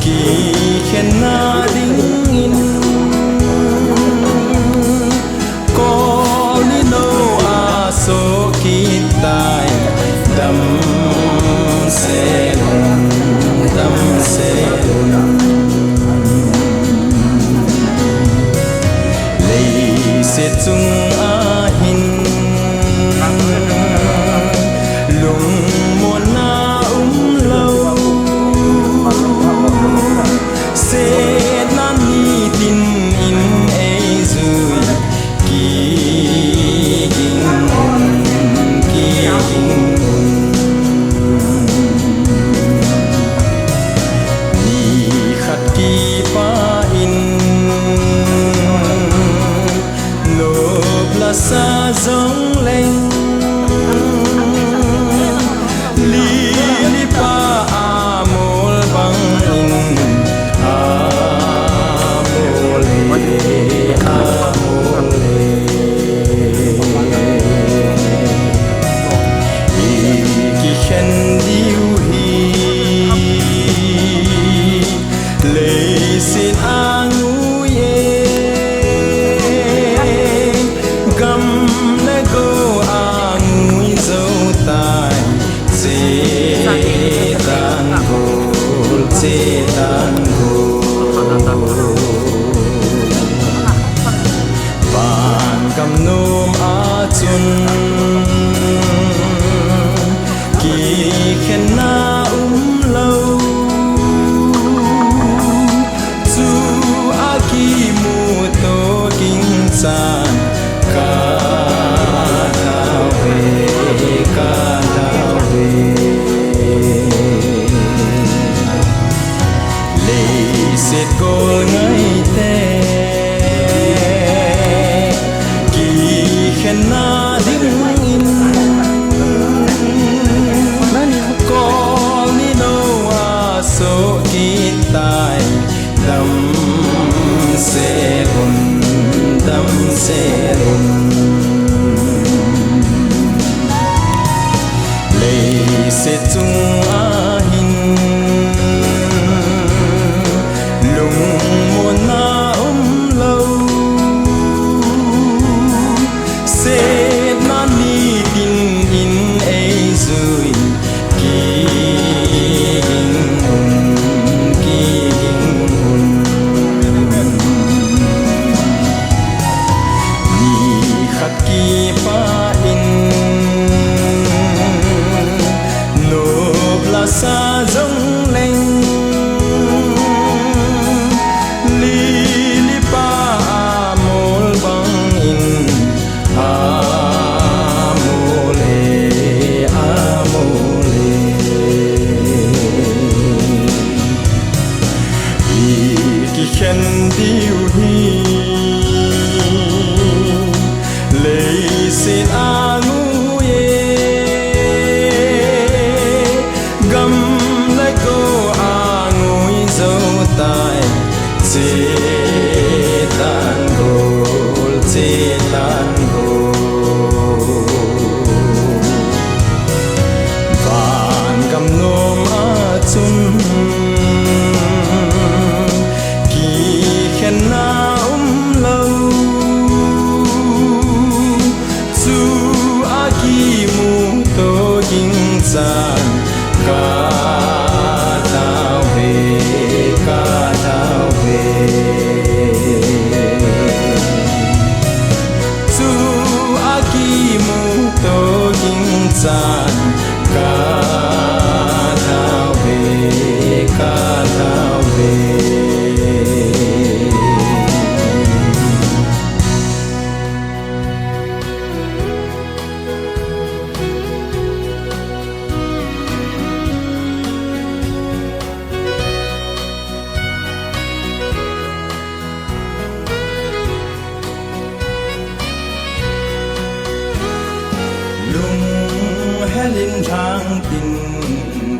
kikhenna dingin, kol ni lou a soh kit tai, damsel un, damsel un. Leiset chung ahin lungmonna umlou, setna nitin in eijui, kiging un, kiging un. Nikhat kipah in nop lasa jongleng, lili pa amol bangin amol e, amol e. I kikhen diu hi leiset angui e, gam le go angui jou tai, che tanggol, che tanggol. Vangam nom a chun kikhenna umlou, chu a kimuto ging chan, ka tao ve, ka tao ve. Leiset gol ngaite kikhenna dingin, kol ni lou a soh kit tai, damsel un, damsel un. Leiset chung ahin lungmonna umlou, setna nitin in eijui, kiging un, kiging un. Nikhat kipah in nop lasa jongleng, lili pa amol bangin amol e, amol e. I kikhen diu hi leiset angui e, gam le go angui jou tai, che tanggol, che tanggol. Vangam nom a chun kikhenna umlou, chu a kimuto ging chan, ka tao ve, ka tao ve. Chu Lin lhang tin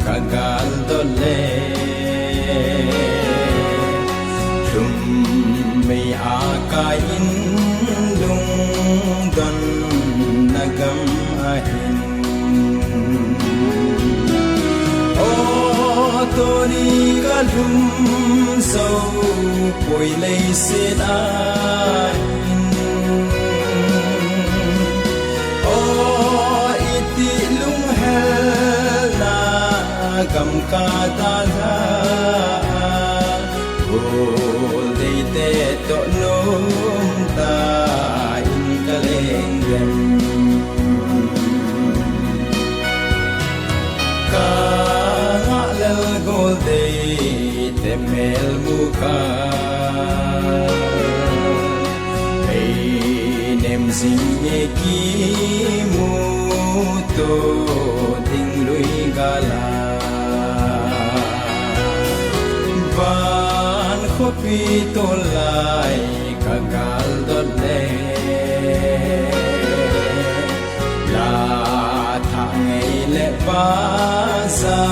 ka gal dot le, lhum mei a kai in lungdon na gam ahin. O Tony, ka lhum zo poi leiset a hin. O iti lunghel na gam ka dalha, Goldeite toh nom ta in ka leng lem. Ka ngah lel Goldeite mel mu ka, ei nem jing e kimu to ding lui gala. Van khopi tolai ka gal dot le, la thah ngei le vaza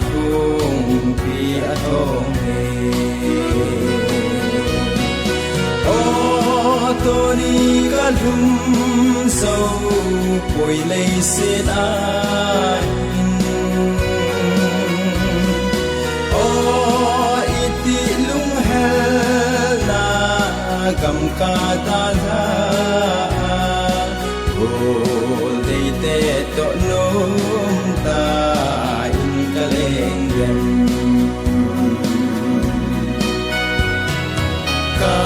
khungpi a thong e. O Tony, ka lhum zo poi leiset a hin. O iti lunghel na gam ka dalha, Goldeite toh nom ta in ka leng lem. Ka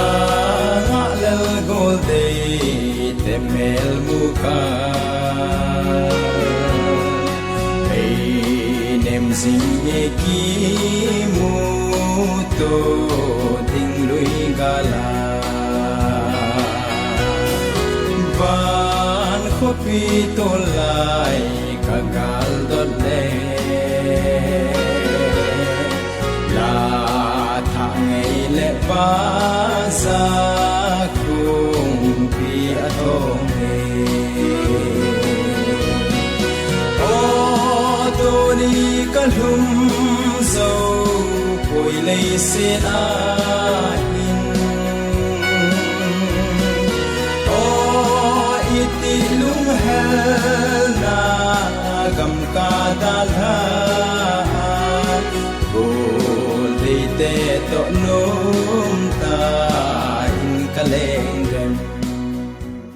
ngah lel Goldeite mel mu ka, ei nem jing e kimu to ding lui gala. Van khopi tolai ka gal dot le, la thah ngei le vaza khungpi a thong e. O Tony, ka lhum zo poi leiset a hin. O iti lunghel na gam ka dalha, Goldeite toh nom ta in ka leng lem.